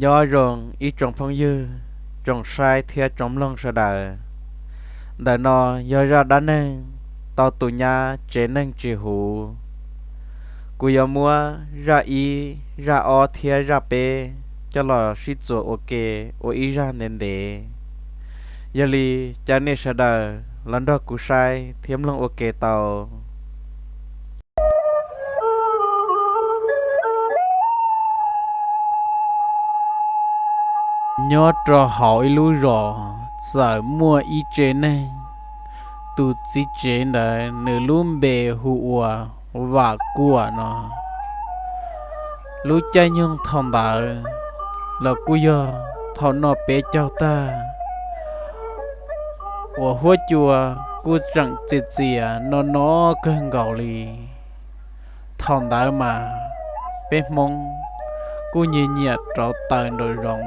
Nyob zoo ib tsoom phooj ywg, tsoom saib thiab tsoom mloog sawv daws. Ntawm no yog zaj dab neeg tau tus nyab tsev neeg tsis huv. Kuv yuav muab zaj ib, zaj ob thiab zaj peb coj los sib txuas ua ke ua ib zaj ntev ntev. Yog li cas nej sawv daws los nrog kuv saib thiab mloog ua ke tau. Nyob rau hauv ib lub zos txawm muaj ib tsev neeg. Tus txiv tsev ntawd nws lub npe hu ua Vam Kuam no. Lub caij nyoog thaum ntawd los kuj yog thaum noj peb caug tag, uas huab cua kuj tseem txias txias no no kawg nkaus li. Thaum ntawd mas peb Hmoob kuj nyias nyiam rauv taws nraum zoov,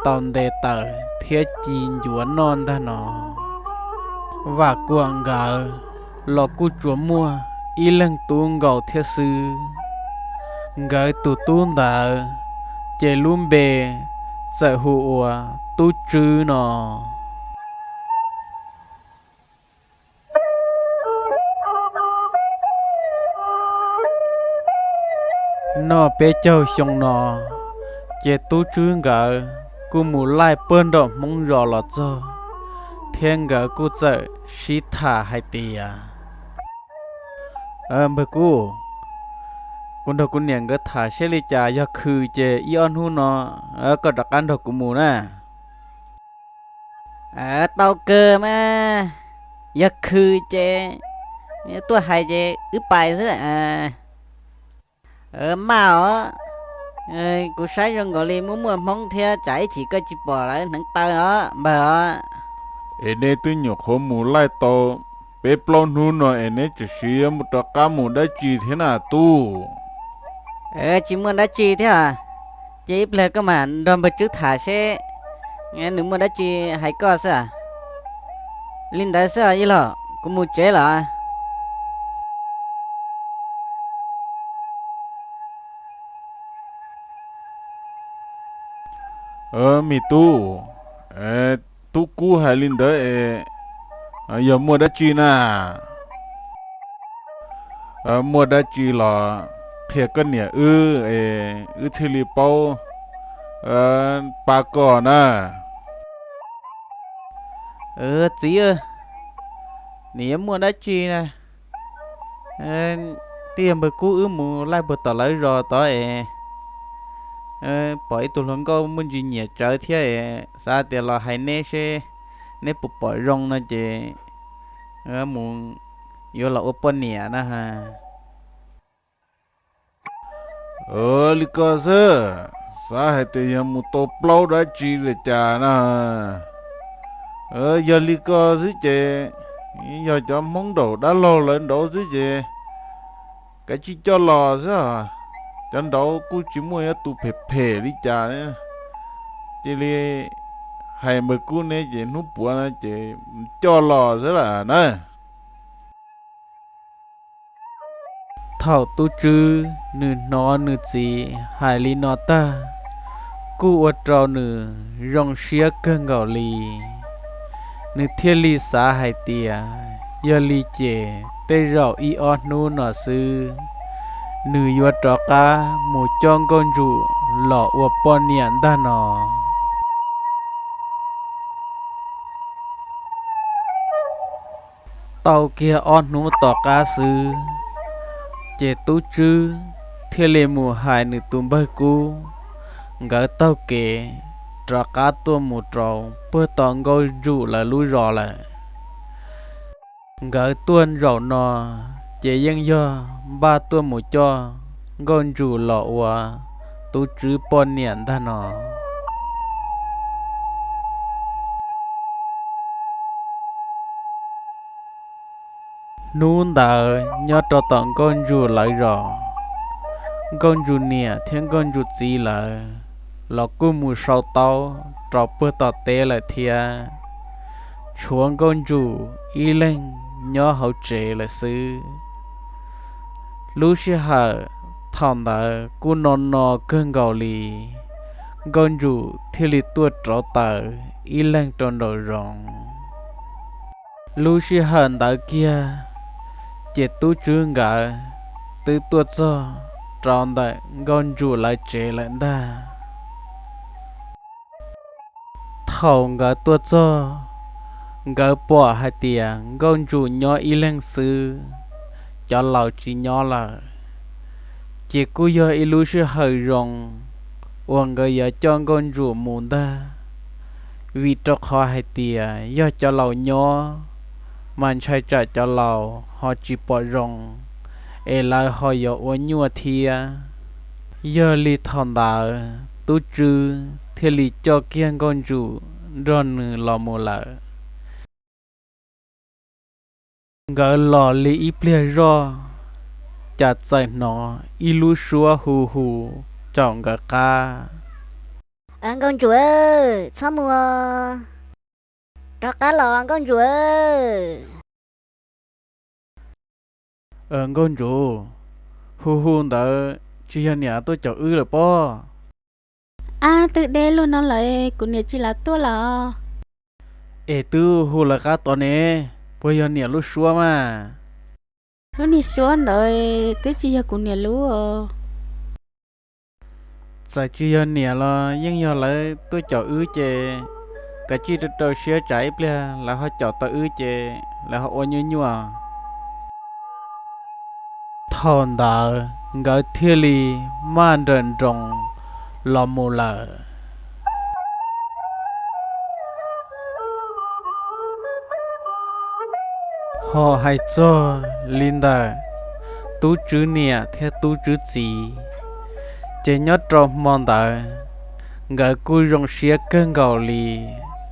tau nte taws thiab ci ncuav noj ntag no. Vam Kuam nkawd los kuj tsuas muaj ib leeg tub nkaus thiab xwb. Nkawd tus tub ntawd ces lub npe txawm hu ua Tub Tswb no. Noj peb caug xyoo no, ces Tub Tswb nkawd kuj mus laij puag nraum Hmoob zos los txog, thiab nkawd kuj txawm sib tham hais tias, Npawg Kub, kuv nrog kuv niam nkawd tham seb li cas, yog khw ces ib ob hnub no koj rov qab nrog kuv mus na. Tau kawg mas, yog khw ces tuaj hais ces wb pais xwb. Maj os, kuv saib zoo nkaus li muaj muaj Hmoob thiab, tsam ib chim koj tsis pom lawv hneev taw os npawg os. Es neb twb nyuam qhuav mus laij tau peb plaub hnub no es neb tseem siv yuav rov qab mus dab tsi thiab na tub? Tsis muaj dab tsi thiab, ces ib pliag koj mam nrog npawg Tswb tham seb nws muaj dab tsi hais koj xwb. Li ntawd xwb os yawg laus, kuv mus tsev lawm. Me tub, tub Kub hais li ntawd es yog muaj dab tsi na? Muaj dab tsi los qhia koj niam wb es wb thiaj li paub pab koj na. Txiv, nim yuav muaj dab tsi na? Twb yog npawg Kub wb mus laij puag tom lawv zos tod es pom ib tug hluas nkauj muaj ntsis nyiam tsawv thiab es xav tias los hais neb seb neb puas pom zoo no ces mus yuav los ua poj niam na. Li ko xwb, xav hais tias yog mus tau plaub dab tsi li cas na. Yog li ko xwb ces yog cov Hmoob nraum dab laug lawv nraud xwb ces kav tsij coj los xwb. Cov nraud kuj tsis muaj ib tus phem phem li cas, cia li hais npawg Kub neb ces hnub puav no ces coj los xwb lawm na. Thaum Tub Tswb nws hnov nws txiv hais li no tag, kuj ua rau nws zoo siab kawg nkaus li. Nws thiaj li xav hais tias yog li ces tej zaum ib ob hnub no xwb, nws yuav rov qab mus coj Nkauj Ntsum los ua poj niam ntag no. Tau kiag ob hnub tom qab xwb, ces Tub Tswb thiaj li mus hais nws tus npawg Kub nkawd taug kev rov qab tuaj mus rau puag tom Nkauj Ntsum lawv lub zos lawm. Nkawd tuaj zaum no ces yeej yog npaj tuaj mus coj Nkauj Ntsum los ua Tub Tswb poj niam ntag no. Hnub ntawd nyob rau tom Nkauj Ntsum lawv zos, Nkauj Ntsum niam thiab Nkauj Ntsum txiv lawv los kuj mus sau taub rau puag tom teb lawm thiab. Tshuav Nkauj Ntsum ib leeg nyob hauv tsev lawm xwb. Lub sij hawm thaum ntawd kuj no no kawg nkaus li, Nkauj Ntsum thiaj li tuaj rauv taws ib leeg rau nraum zoov. Lub sij hawm ntawd kiag, ces tub Tswb nkawd twb tuaj txog rau ntawm Nkauj Ntsum lawv tsev lawm ntag. Thaum nkawd tuaj txog, nkawd pom hais tias Nkauj Ntsum nyob ib leeg xwb, cov laus tsis nyob lawm. Ces kuj yog ib lub sij hawm zoo uas nkawd yuav coj Nkauj Ntsum mus ntag, vim rau qhov hais tias yog cov laus nyob, mas ntshai tsam cov laus ho tsis pom zoo, es lawv ho yuav ua nyuaj thiab. Yog li thaum ntawd tub Tswb thiaj li coj kiag Nkauj Ntsum nrog nws los mus lawm. Nkawd los li ib pliag zoj, cas txawm hnov ib lub suab hu hu caum nkawd qab. Nkauj Ntsum, txhob mus, rov qab los Nkauj Ntsum. Nkauj Ntsum, hu hu ntawd tsis yog niam tuaj caum wb lawm pob? Ab, twb deb luaj no lawm, kuv niam tsis lam tuaj los. Es twb hu lawv qab tod ne, puas yog niam lub suab mas? Lub niag suab ntawd twb tsis yog kuv niam lub os. Txawm tsis yog niam los yeej yog lawv tuaj caum wb ces, kav tsij rau rau siab tsam ib pliag lawv ho caum tau wb ces lawv ho ua nyuaj nyuaj. Thaum ntawd nkawd thiaj li maj nrawm nroos los mus lawm. Ho hais txog li ntawm tub Tswb niam thiab tub Tswb txiv, ces nyob rau hmo ntawd nkawd kuj zoo siab kawg nkaus li.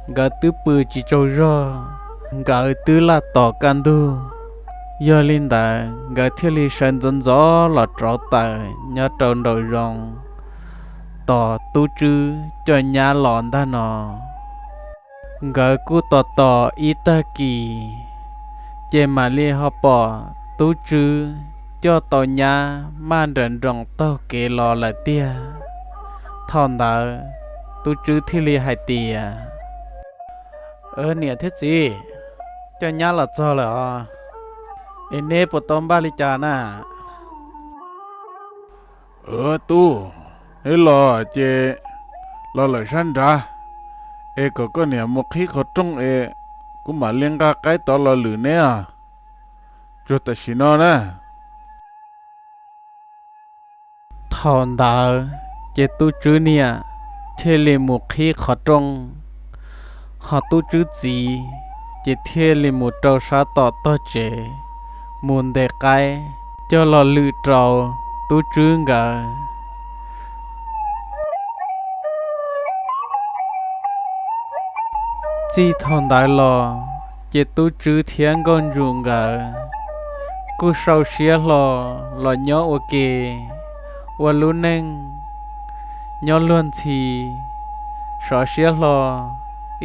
Nkawd twb pw tsis tsaug zog, nkawd twb laj tos kaj ntug. Yog li ntawd nkawd thiaj li sawv ntxov ntxov los rauv taws nyob rau nraum zoov tos tub Tswb coj nyab los ntag no. Nkawd kuj tos tos ib tag kis, ces mam li ho pom tub Tswb coj tau nyab maj nrawm nroos taug kev los lawm tiag. Thaum ntawd tub Tswb thiaj li hais tias, Niam thiab txiv, coj nyab los txog lawm os, es neb puas tau npaj li cas na? Tub, neb los ces los lawm sab nrad, es kom koj niam mus qhib qhov rooj es kuv mam li nqa qaib tod los lwm neb os. Tsuag tam sim no na. Thaum ntawd ces tub Tswb niam thiaj li mus qhib qhov rooj, ho tub Tswb txiv ces thiaj li mus rau sab tom tog tsev, mus ntes qaib coj los lwm rau tub Tswb nkawd. Txij thaum ntawd los ces tub Tswb thiab Nkauj Ntsum nkawd kuj sau siab hlo los nyob ua ke, ua lub neej nyob luag ntxhi, sov siab hlo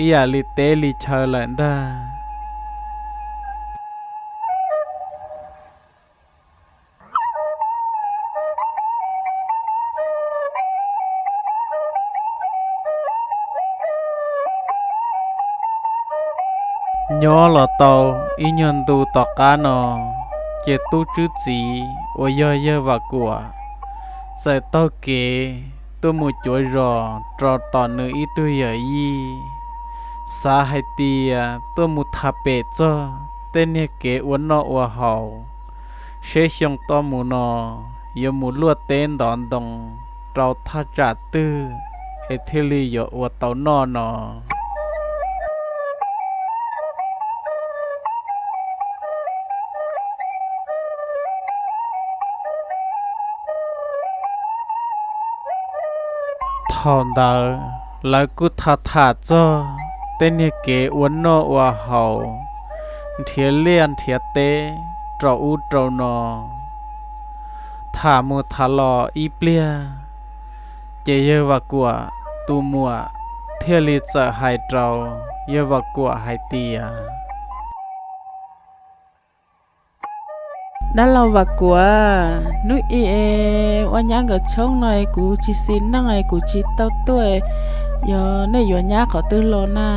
ib yam li teb li chaw lawm ntag. Nyob los tau ib nyuag ntu tom qab no, ces tub Tswb txiv uas yog yawg Vam Kuam txawm taug kev tuaj mus cuav zos rau tom nws ib tug yawm yij, xav hais tias tuaj mus tham pem txog tej niag kev ua noj ua haus, seb xyoo toj mus no yuav mus luaj teb ntov ntoo rau thaj tsam twg es thiaj li yuav ua tau noj no. Thaum ntawd lawv kuj tham tham txog tej niag kev ua noj ua haus, nrhiav liaj nrhiav teb rau ub rau no. Tham mus tham los ib pliag, ces yawg Vam Kuam tus muam thiaj li txawm hais rau yawg Vam Kuam hais tias, Dab laug Vam Kuam, hnub i es ua nyab nkawd tshoob no es kuv tsis xis neej es kuv tsis tau tuaj, yog nej yuav nyab qhov twg los na?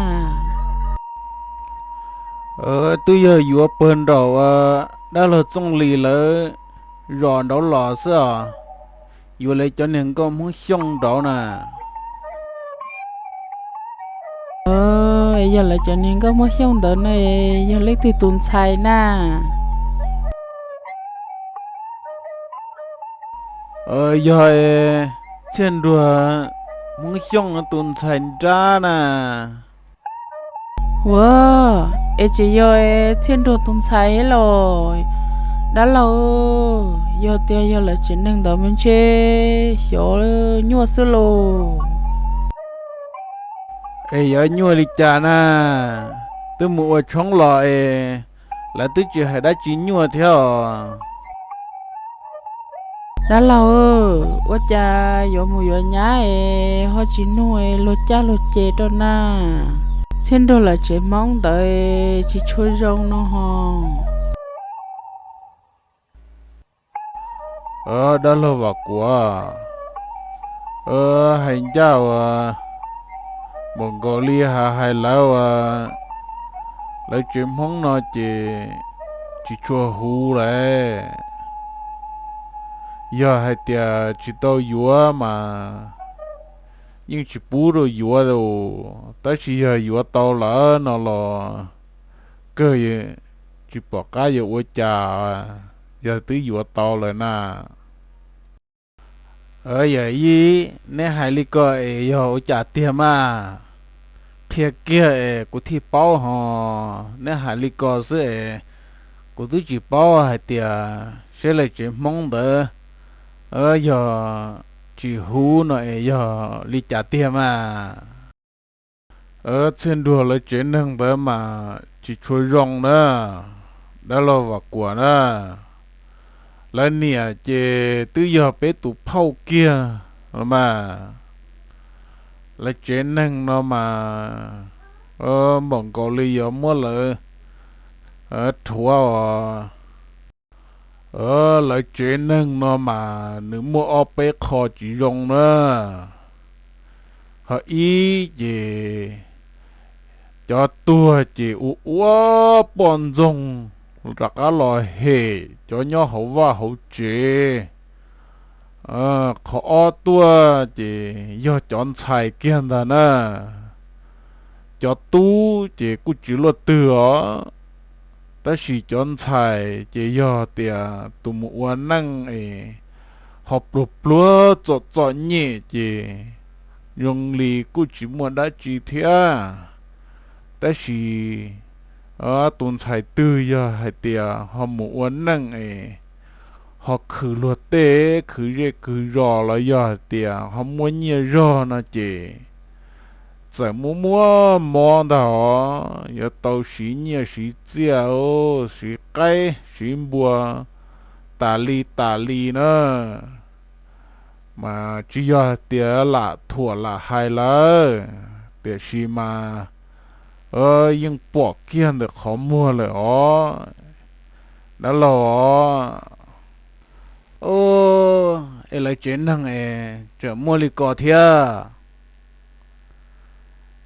Twb yog yuav pawg nraum dab laug Txooj Lis lawv zos nraud los xwb os, yuav lawv cov niag nkauj Hmoob Xyooj nraud na. Yog lawv cov niag nkauj Hmoob Xyooj ntawd no, yog leej twg tus ntxhais na? Yog Txhiaj Nruag Hmoob Xyooj tus ntxhais nrab na. Ua, es tseem yog Txhiaj Nruag tus ntxhais los? Dab laug, yog tias yog lawv tsev neeg ntawd mas ntshe xyov nyuaj xwb lauj. Es yuav nyuaj li cas na? Twb mus ua tshoob los es lawv twb tsis hais dab tsi nyuaj thiab os. Dab laug, ua cas yuav mus yuav nyab es ho tsis nug luag caj luag ces rau na? Txhiaj Nruag lawv tsev Hmoob ntawd tsis tshua zoo no ho. Dab laug Vam Kuam, hais ncaj uas npaum nkaus li hais hais lawv uas lawv tsev Hmoob no ces tsis tshua huv lawm. Yog hais tias tsis tau yuav mas yeej tsis pub rau yuav, tab sis yog yuav tau lawm no los kawg tsis pom qab yuav ua cas, yog twb yuav tau lawm na. Yawm yij, neb hais li ko es yog ua cas tiag mas? Qhia kiag es kuv thiaj paub ho. Neb hais li ko xwb es kuv twb tsis paub hais tias seb lawv tsev Hmoob ntawd yog tsis huv no es yog li cas tiag mas. Txhiaj Nruag lawv tsev neeg ntawd mas tsis tshua zoo na, dab laug Vam Kuam na. Lawv niam ces twb yog peb tus phauj kiag los mas. Lawv tsev neeg no mas npaum nkaus li yuav muab lawv rhuav os. Lawv tsev neeg no mas nws muaj ob peb qho tsis zoo na. Ho ib ces cov tuag ces ua ua poj ntxoog rov qab los hem cov nyob hauv vaj hauv tsev. Qhov ob tuaj ces yog cov ntxhais kiag ntag na. Cov tub ces kuj tsis luaj twg os, tab sis cov ntxhais ces yog tias tus mus ua neej es ho pluag pluag txom txom nyem ces zoo li kuj tsis muaj dab tsi thiab. Tab sis tus ntxhais twg yog hais tias ho mus ua neej es ho khwv luag tej khwv zej khwv zos los yog hais tias ho muaj nyiaj zog no ces txawm muaj muaj mob ntag os, yuav tau siv nyiaj siv txiaj, siv qaib siv npua tas li tas li na. Mas tsis yog hais tias lam thuam lam hais lawm, tiam sis mas yeej pom kiag ntawm qhov muag lawm os, dab laug os. Es lawv tsev neeg es tseem muaj li ko thiab.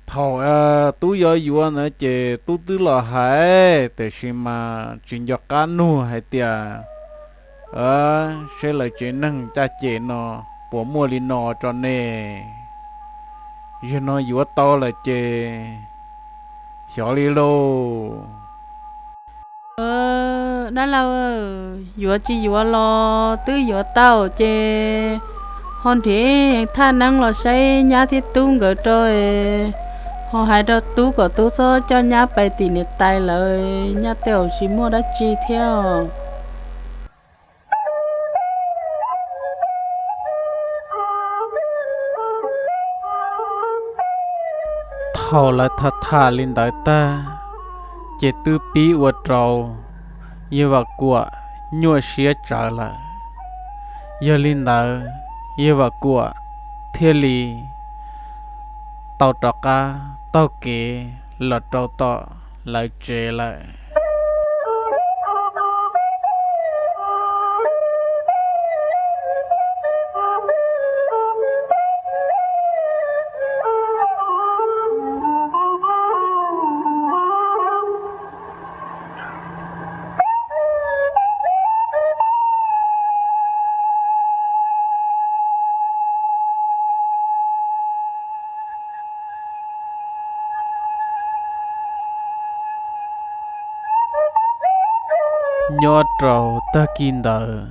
Thaum tub yuav yuav ntawd ces tub twb los hais, tiam sis mas tsis nco qab nug hais tias seb lawv tsev neeg caj ces no puas muaj li no tso ne. Yog no yuav tau lawm ces xyov li lauj. Dab laug, yuav tsis yuav los twb yuav tau ces ho nrhiav thaj neeb los saib nyab thiab tub nkawd rau, ho hais rau tub kom tub txhob coj nyab pais tim niam tais lawv, nyab tej zaum tsis muaj dab tsi thiab. Thaum lawv tham tham li ntawd tag, ces twb pib ua rau yawg Vam Kuam nyuaj siab tsawv lawm. Yog li ntawd, yawg Vam Kuam thiaj li tau rov qab taug kev los rau tom lawv tsev lawm. Nyob rau tag kis ntawd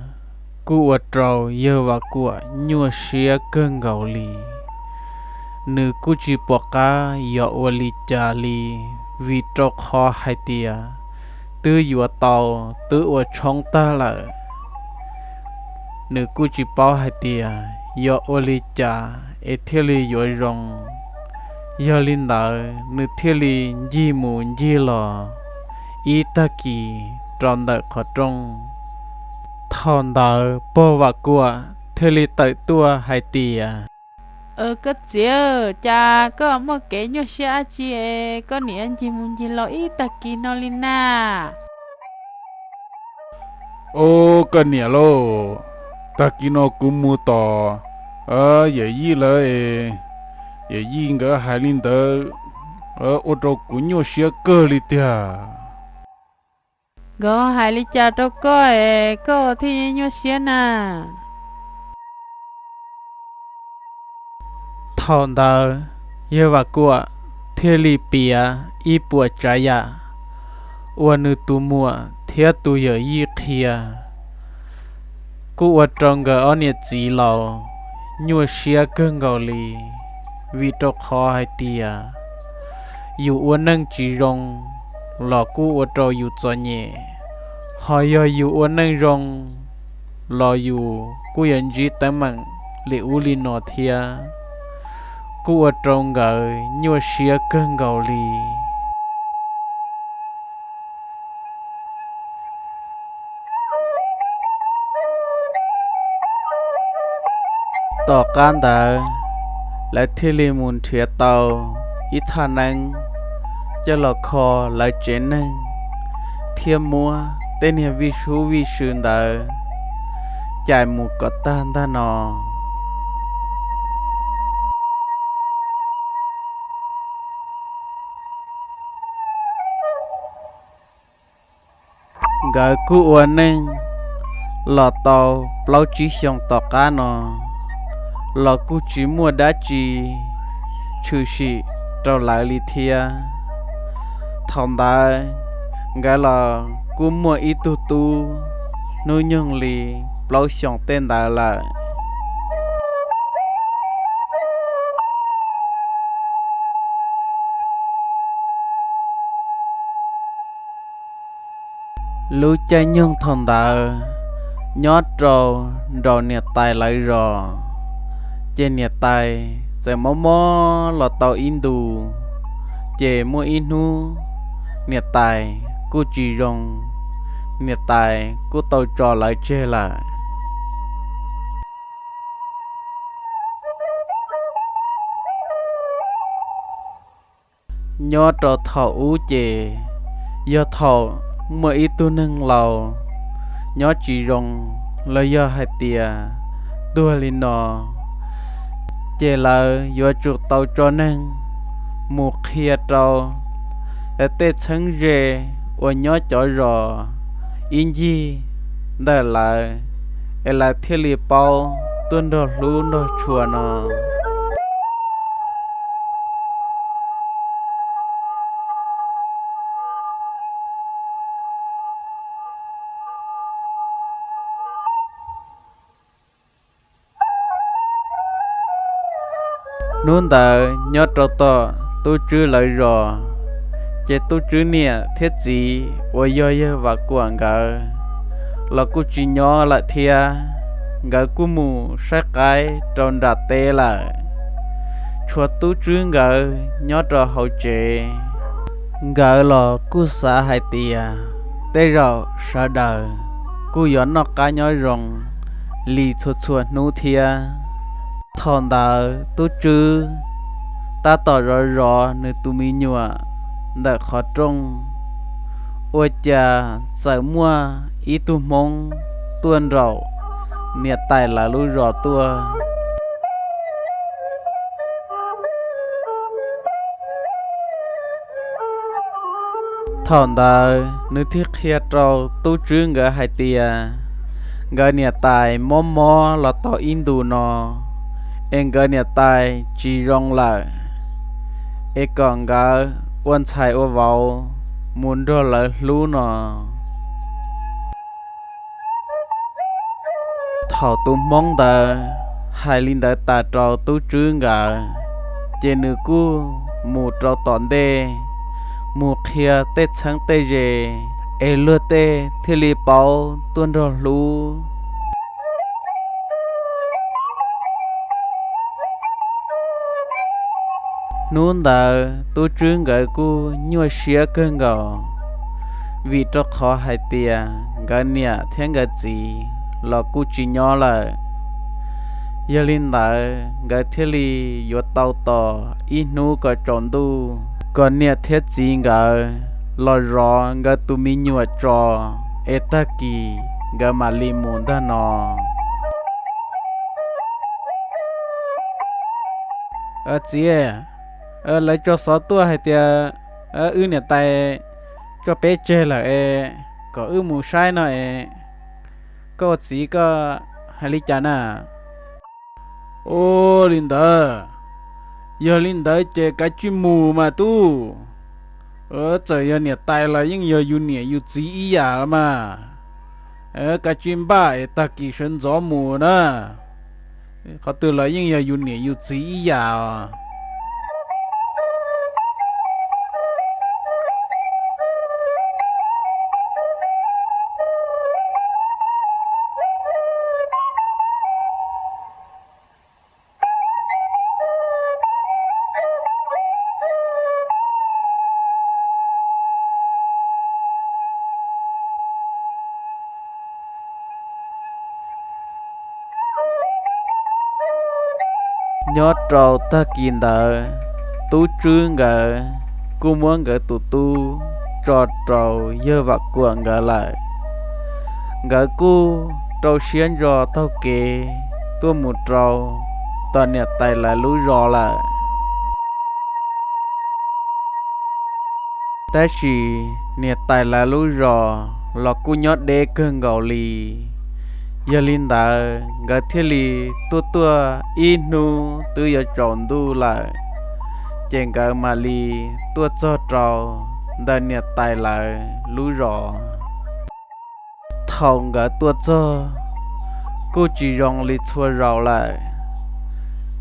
kuj ua rau yawg Vam Kuam nyuaj siab kawg nkaus li. Nws kuj tsis pom qab yuav ua li cas li, vim rau qhov hais tias twb yuav tau twb ua tshoob tag lawm. Nws kuj tsis paub hais tias yuav ua li cas es thiaj li yuav zoo. Yog li ntawd nws thiaj li ncig mus ncig los ib tag kis rau ntawm qhov rooj. Thaum ntawd pog Vam Kuam thiaj li tawm tuaj hais tias, Koj txiv, cas koj muaj kev nyuaj siab dab tsi es koj niam ncig mus ncig los ib tag kis no li na? Ob, koj niam lauj, tag kis no kuv mus tom yawm yij lawv es yawm yij nkawd hais li ntawd ua rau kuv nyuaj siab kawg li tiag. Nkawd hais li cas rau koj es koj thiaj nyuaj siab na? Thaum ntawd yawg Vam Kuam thiaj li piav ib puas tsav yam uas nws tus muam thiab tus yawm yij qhia, kuj ua rau nkawd ob niam txiv laus nyuaj siab kawg nkaus li, vim rau qhov hais tias yus ua neej tsis zoo los kuj ua rau yus txom nyem, ho yog yus ua neej zoo los yus kuj yuav ntsib teeb meem li ub li no thiab. Kuj ua rau nkawd nyuaj siab kawg nkaus li. Tom qab ntawd lawv thiaj li mus nrhiav tau ib thaj neeb coj los kho lawv tsev neeg, thiab muab tej niag vij sub vij sw ntawd cais mus kom tag ntag no. Nkawd kuj ua neej los tau plaub tsib xyoos tom qab no los kuj tsis muaj dab tsi tshwm sim rau lawv li thiab. Thaum ntawd nkawd los kuj muaj ib tug tub hnub nyoog li plaub xyoos tej ntawd lawm. Lub caij nyoog thaum ntawd nyob rau nraum niam tais lawv zos, ces niam tais txawm mob mob los tau ib ntus, ces muaj ib hnub niam tais kuj tsis zoo, niam tais kuj tau tso lawv tseg lawm. Nyob rau thaum ub ces yog thaum muaj ib tug neeg laus nyob tsis zoo los yog hais tias tuag li no, ces lawv yuav tsum tau tso neeg mus qhia rau tej txheeb ze uas nyob cov zos ib ncig ntawm lawv, es lawv thiaj li paub tuaj nrog hlub nrog tshua no. Hnub ntawd nyob rau tom tub Tswb lawv zos, ces tub Tswb niam thiab txiv uas yog yawg Vam Kuam nkawd los kuj tsis nyob lawm thiab, nkawd kuj mus saib qaib rau nram teb lawm. Tshuav tub Tswb nkawd nyob rau hauv tsev, nkawd los kuj xav hais tias tej zaum sawv daws kuj yuav noj qab nyob zoo li txhua txhua hnub thiab. Thaum ntawd tub Tswb tab tom zov zov nws tus me nyuam ntawm qhov rooj, ua cas txawm muaj ib tug Hmoob tuaj nraum niam tais lawv lub zos tuaj. Thaum ntawd nws thiaj qhia rau tub Tswb nkawd hais tias nkawd niam tais mob mob los tau ib ntus no, es nkawd niam tais tsis zoo lawm, es kom nkawd ua ntxhais ua vauv mus nrog lawv hlub no. Thaum tus Hmoob ntawd hais li ntawd tas rau tub Tswb nkawd, ces nws kuj mus rau tom ntej, mus qhia tej txheeb tej ze, es luag tej thiaj li paub tuaj nrog hlub. Hnub ntawd tub Tswb nkawd kuj nyuaj siab kawg nkaus, vim rau qhov hais tias nkawd niam thiab nkawd txiv los kuj tsis nyob lawm. Yog li ntawd nkawd thiaj li yuav tau tos ib hnub kom tsaus ntuj, kom niam thiab txiv nkawd los zov nkawd tus me nyuam tso, es tag kis nkawd mam li mus ntag no. Txiv, lawv tso xov tuaj hais tias wb niam tais tso peb tseg lawm es kom wb mus saib no es, koj ua txiv koj hais li cas na? Ua li ntawd, yog li ntawd ces kav tsij mus mas tub. Txawm yog niam tais los yeej yog yus niam yus txiv ib yam los mas. Kav tsij npaj es tag kis sawv ntxov mus na. Qhov twg los yeej yog yus niam yus txiv ib yam os. Nyob rau tag kis ntawd, tub Tswb nkawd kuj muab nkawd tus tub tso rau yawg Vam Kuam nkawd lawm. Nkawd kuj rau siab ntso taug kev tuaj mus rau tom niam tais lawv lub zos lawm. Tab sis niam tais lawv lub zos los kuj nyob deb kawg nkaus li. Yog li ntawd nkawd thiaj li tuaj tuaj ib hnub twb yuav tsaus ntuj lawm, ces nkawd mam li tuaj txog rau ntawm niam tais lawv lub zos. Thaum nkawd tuaj txog, kuj tsis zoo li txhua zaus lawm.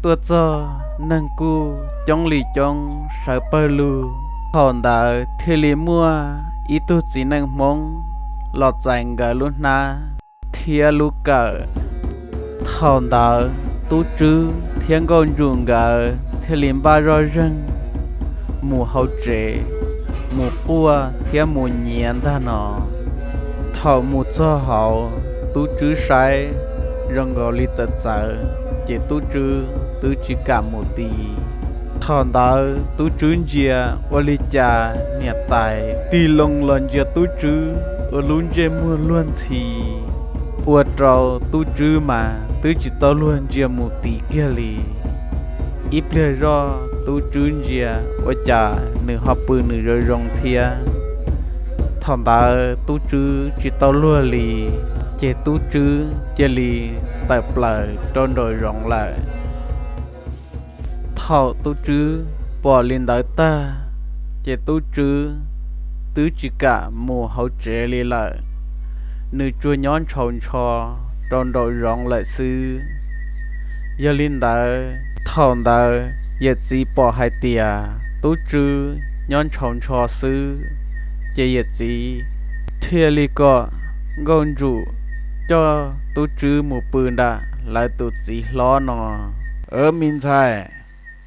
Tuaj txog neeg kuj coob li coob sawv pawg lug. Thaum ntawd thiaj li muaj ib tug txiv neej Hmoob los txais nkawd lub hnab thiab lub kawm. Thaum ntawd tub Tswb thiab nkauj ntsum nkawd thiaj li npaj zoj zeeg mus hauv tsev, mus quaj thiab mus nyiav ntag no. Thaum mus txog hauv, tub Tswb saib zoo nkaus li txawv txawv, ces tub Tswb twb tsis kam mus ti. Thaum ntawd tub Tswb ntsia ua li cas niam tais tig loo los ntsia tub Tswb ua lub ntsej muag luag ntxhi, ua rau tub Tswb mas twb tsis tau luag ntsia mus ti kiag li. Ib pliag zoj tub Tswb ntsia ua cas nws ho pw nws zoo zoo thiab. Thaum ntawd tub Tswb tsis tau luag li, ces tub Tswb cia li tawm plaws rau nraum zoov lawm. Thaum tub Tswb pom li ntawd tag, ces tub Tswb twb tsis kam mus hauv tsev li lawm, nws tsuas nyob ntshaus ntsho rau nraum zoov lawm xwb. Yog li ntawd thaum ntawd yawm txiv pom hais tias tub Tswb nyob ntshaus ntsho xwb, ces yawm txiv thiaj li kom nkauj ntsum coj tub Tswb mus pw nram lawv tus txiv hlob no. Me ntxhais,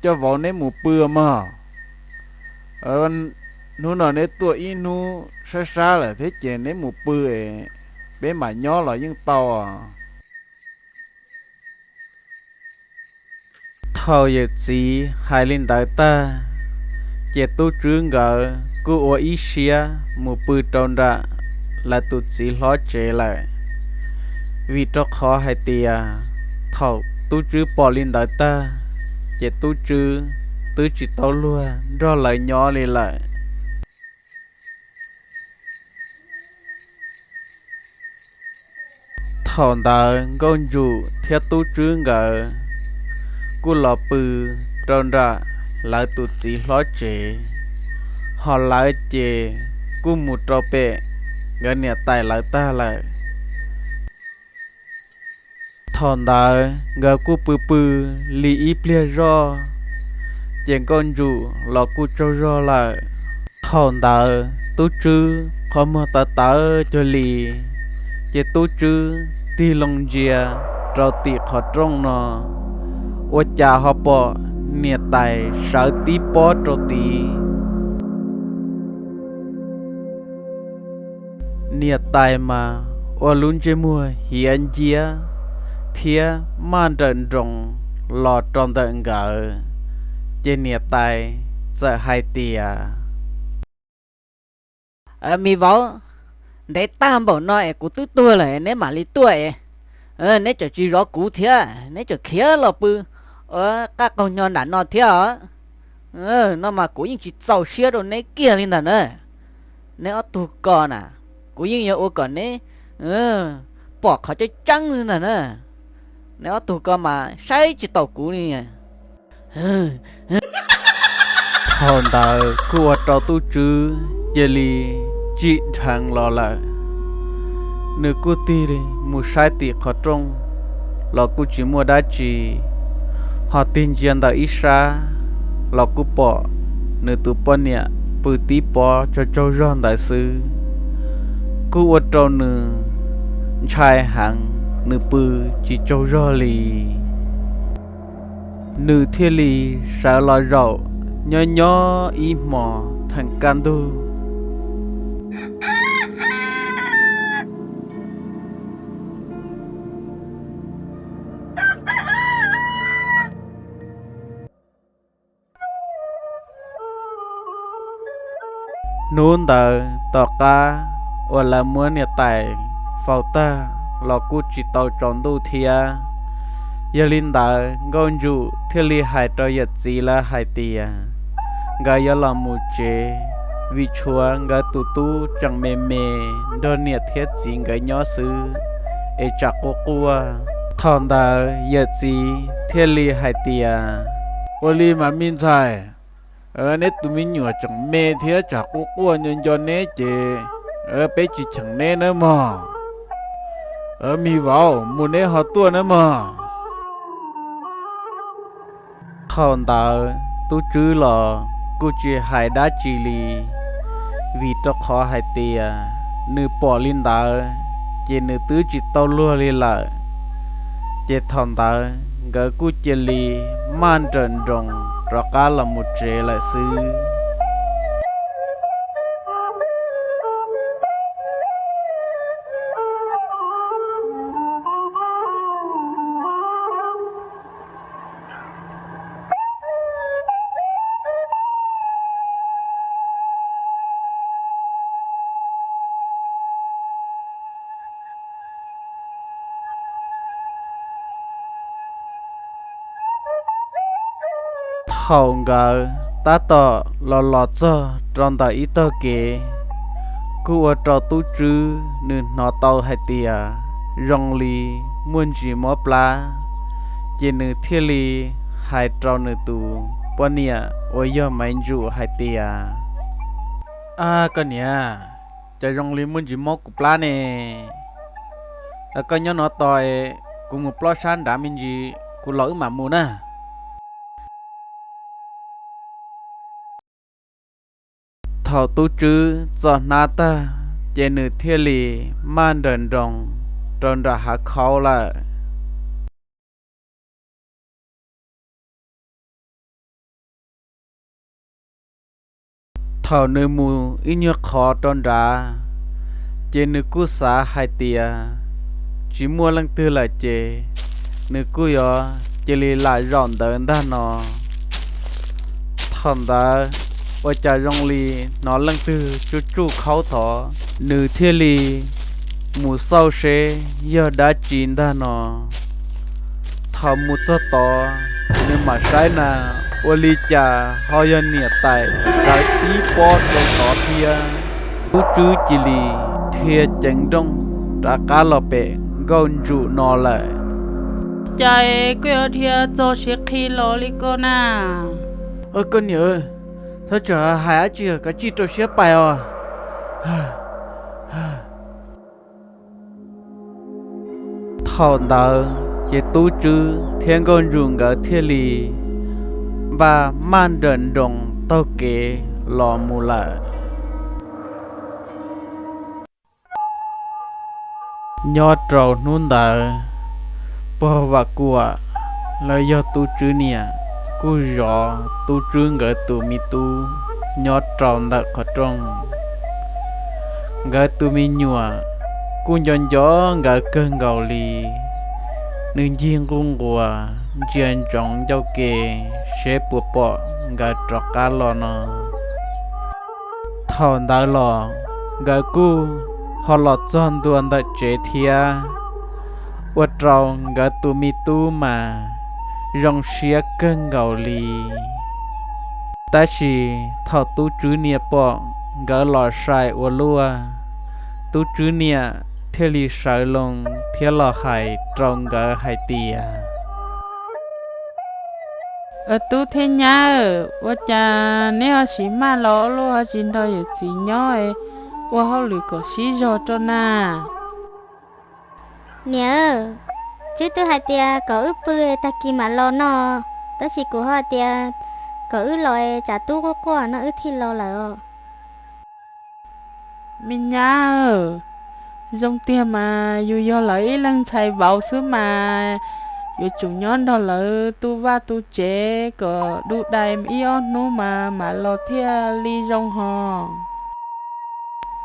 coj vauv neb mus pw mog. Hnub no neb tuaj ib hnub sab sab lawm thiab ces neb mus pw es peb mam nyob los yeej tau os. Thaum yawm txiv hais li ntawd tag, ces tub Tswb nkawd kuj ua ib siab mus pw rau nram lawv tus txiv hlob tsev lawm. Vim rau qhov hais tias thaum tub Tswb pom li ntawd tag, ces tub Tswb twb tsis tau luag nrog lawv nyob li lawm. Thaum ntawd nkauj ntsum thiab tub Tswb nkawd kuj los pw rau nram lawv tus txiv hlob tsev, ho lawv ces kuj mus rau pem nkawd niam tais lawv tag lawm. Thaum ntawd nkawd kuj pw pw li ib pliag zoj, ces Nkauj Ntsum los kuj tsaug zog lawm. Thaum ntawd Tub Tswb qhov muag tawv tawv cuag li, ces Tub Tswb tig loo ntsia rau tim qhov rooj no, ua cas ho pom niam tais sawv tib pob rau tid. Niam tais mas ua lub ntsej muag hiav nciab thiab maj nrawm nroos los rau ntawm nkawd, ces niam tais txawm hais tias, Mi vauv, ntev tag npaum no es kuv twb tuag lawm neb mam li tuaj es, neb tseem tsis zov kuv thiab, neb tseem khiav los pw qaj qaug nyo nram no thiab os. No mas kuv yeej tsis txaus siab rau neb kiag li ntag na. Neb ob tug ko na, kuv yeej yuav ua kom neb pom qhov tseeb tseeb li ntag na. Neb ob tug ko mas saib tsis taus kuv li. Thaum ntawd kuj ua rau Tub Tswb cia li tsim dheev los lawm. Nws kuj tig mus saib tim qhov rooj los kuj tsis muaj dab tsi, ho tig ntsia ntawm ib sab los kuj pom nws tus poj niam pw tib pob tsaug tsaug zog ntawd xwb. Kuj ua rau nws ntshai heev, nws pw tsis tsaug zog li. Nws thiaj li sawv los zaum nyob nyob ib hmos theem kaj ntug. Hnub ntawd tom qab uas lawv muab niam tais faus tag los kuj tsis tau tsaus ntuj thiab. Yog li ntawd Nkauj Ntsum thiaj li hais rau yawm txiv lawv hais tias nkawd yuav los mus tsev, vim tshuav nkawd tus tub tseem me me nrog niam thiab txiv nkawd nyob xwb, es tsam quaj quaj. Thaum ntawd yawm txiv thiaj li hais tias, Ua li mas me ntxhais, neb tus me nyuam tseem me thiab tsam quaj quaj nco nco neb ces peb tsis cheem neb nawb mog. Me vauv, mus neb ho tuaj nawb mog. Thaum ntawd Tub Tswb los kuj tsis hais dab tsi li, vim rau qhov hais tias nws pom li ntawd ces nws twb tsis tau luag li lawm. Ces thaum ntawd nkawd kuj cia li maj nrawm nroos rov qab los mus tsev lawm xwb. Thaum nkawd tab tom los los txog rau ntawm ib tog kev, kuj ua rau Tub Tswb nws hnov tau hais tias zoo li muaj ntsis mob plab, ces nws thiaj li hais rau nws tus poj niam uas yog Maiv Ntsum hais tias, Ab koj niam, cas zoo li muaj ntsis mob kuv plab ne? Koj nyob no tos es kuv mus plob sab nrad me ntsis kuv los wb mam mus na. Thaum Tub Tswb txo hnab tag, ces nws thiaj li maj nrawm nroos rau nram hav khaub lawm. Thaum nws mus ib nyuag qhov rau nrad, ces nws kuj xav hais tias tsis muaj leej twg lawm ces nws kuj yuav cia li lam zaum ntawd ntag no. Thaum ntawd ua cas zoo li hnov leej twg tsuj tsuj khaub thov, nws thiaj li mus xauj seb yog dab tsi ntag no. Thaum mus txog tod, nws mam saib na, ua li cas ho yog niam tais sawv tib pob rau tod thiab. Tub Tswb cia li dhia ceev nrooj rov qab los pem Nkauj Ntsum no lawm. Cas koj yuav dhia txog siav qhi los li ko na? Koj niam, txhob txawm hais dab tsi, kav tsij rau siab pais os. Thaum ntawd Ces Tub Tswb thiab Nkauj Ntsum nkawd thiaj li npaj maj nrawm nroos taug kev los mus lawm. Nyob rau hnub ntawd, pog Vam Kuam los yog Tub Tswb niam kuj zov Tub Tswb nkawd tus me tub nyob rau ntawm qhov rooj. Nkawd tus me nyuam kuj nco nco nkawd kawg nkaus li. Nws ncig nquj nquas ntsia ntsoov ncauj ke seb puas pom nkawd rov qab los no. Thaum ntawd los nkawd kuj ho los txog ntua ntawm tsev thiab, ua rau nkawd tus me tub mas zoo siab kawg nkaus li. Tab sis thaum Tub Tswb niam pom nkawd los sai ua luaj, Tub Tswb niam thiaj li sawv loo thiab los hais rau nkawd hais tias, Tub thiab nyab, ua cas neb ho tsis maj los ua luaj, ho tsis nrog yawm txiv nyob ua hauj lwm kom sib zog rau na? Niam, Tswb twb hais tias kom wb pw tag kis mam los no, tab sis kuv ho hais tias kom wb los tsam tub quaj quaj no wb thiaj los lawm os. Me nyab, zoo tiag mas yus yog lawv ib leeg ntxhais vauv xwb mas, yuav tsum nyob nrog lawv tu vaj tu tsev kom du dai ib ob hnub mas mam los thiaj li zoo hos.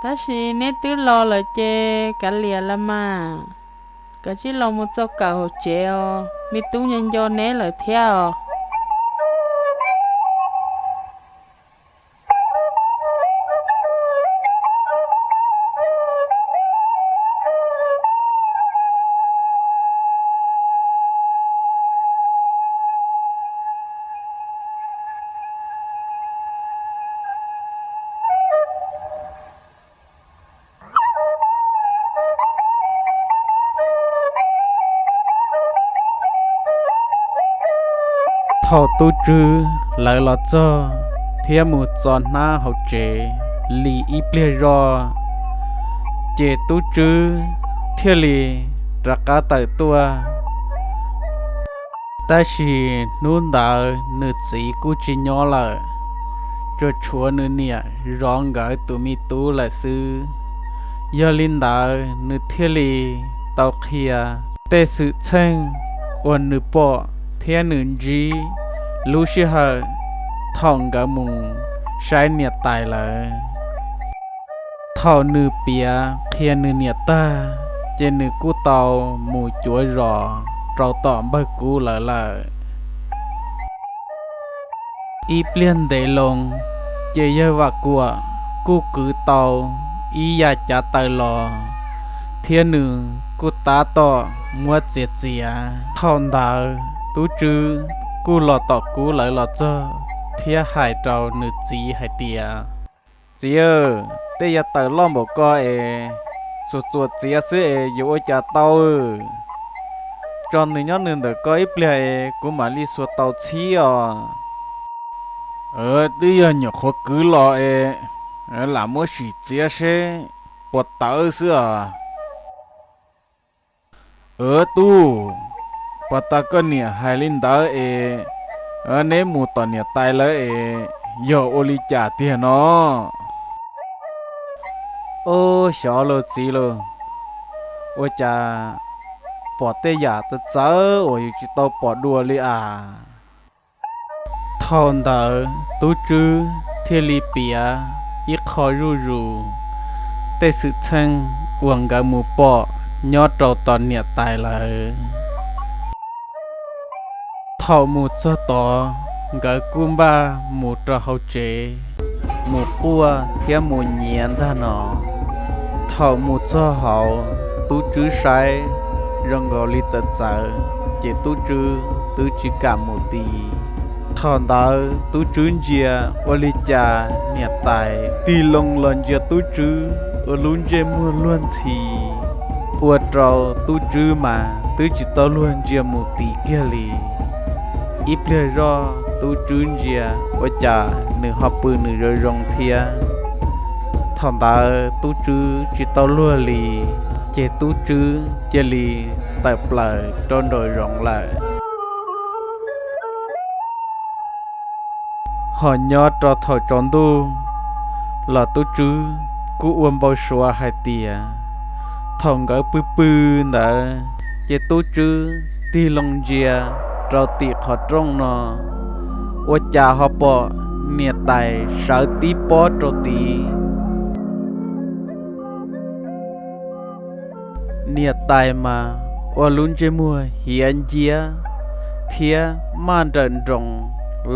Tab sis neb twb los lawm ces kav liam los mas, kav tsij los mus txo kawm hauv tsev os, me tub nco nco neb lawm thiab os. Thaum Tub Tswb lawv los txog thiab mus txo hnab hauv tsev li ib pliag zoj, ces Tub Tswb thiaj li rov qab tawm tuaj. Tab sis hnub ntawd nws txiv kuj tsis nyob lawm, tsuas tshuav nws niam zov nkawd tus me tub lawm xwb. Yog li ntawd nws thiaj li tau qhia tej xwm txheej uas nws pom thiab nws ntsib lub sij hawm thaum nkawd mus saib niam tais lawm. Thaum nws piav qhia nws niam tag, ces nws kuj tau mus cuav zos rau tom npawg Kub lawv lawm. Ib pliag ntev loo, ces yawg Vam Kuam kuj kwv tau ib yam cav taws los, thiab nws kuj tab tom muab txiav txiav. Thaum ntawd Tub Tswb kuj los tom Kub lawv los txog thiab hais rau nws txiv hais tias, Txiv, tej yav taws loj npaum ko es xuas txuas txiav xwb es yuav ua cas tau? Tso nws nyob nws ntawm ko ib pliag es kuv mam li xuas tau txhib os. Twb yog nyuam qhuav kwv los es, lam muab sim txiav seb puas tawv xwb os. Tub, pos tas koj niam hais li ntawd es, neb mus tom niam tais lawv es yog ua li cas tiag no? Ub, xyov lauj txiv lauj, ua cas pom tej yam txawv txawv uas yus tsis tau pom dua li as. Thaum ntawd Tub Tswb thiaj li piav ib qho zuj zus tej xwm txheej uas nkawd mus pom nyob rau tom niam tais lawv. Thaum mus txog tod, nkawd kuj npaj mus rau hauv tsev, mus quaj thiab mus nyiav ntag no. Thaum mus txog hauv, Tub Tswb saib zoo nkaus li txawv txawv, ces Tub Tswb twb tsis kam mus ti. Thaum ntawd Tub Tswb ntsia ua li cas niam tais tig loo los ntsia Tub Tswb ua lub ntsej muag luag ntxhi, ua rau Tub Tswb mas twb tsis tau luag ntsia mus ti kiag li. Ib pliag zoj Tub Tswb ntsia ua cas nws ho pw nws zoo zoo thiab. Thaum ntawd Tub Tswb tsis tau luag li, ces Tub Tswb cia li tawm plaws rau nraum zoov lawm. Ho nyob rau thaum tsaus ntuj los tub Tswb kuj ua npau suav hais tias thaum nkawd pw pw ntawd ces tub Tswb tig loo ntsia rau tim qhov rooj no, ua cas ho pom niam tais sawv tib pob rau tid. Niam tais mas ua lub ntsej muag hiav nciab thiab maj nrawm nroos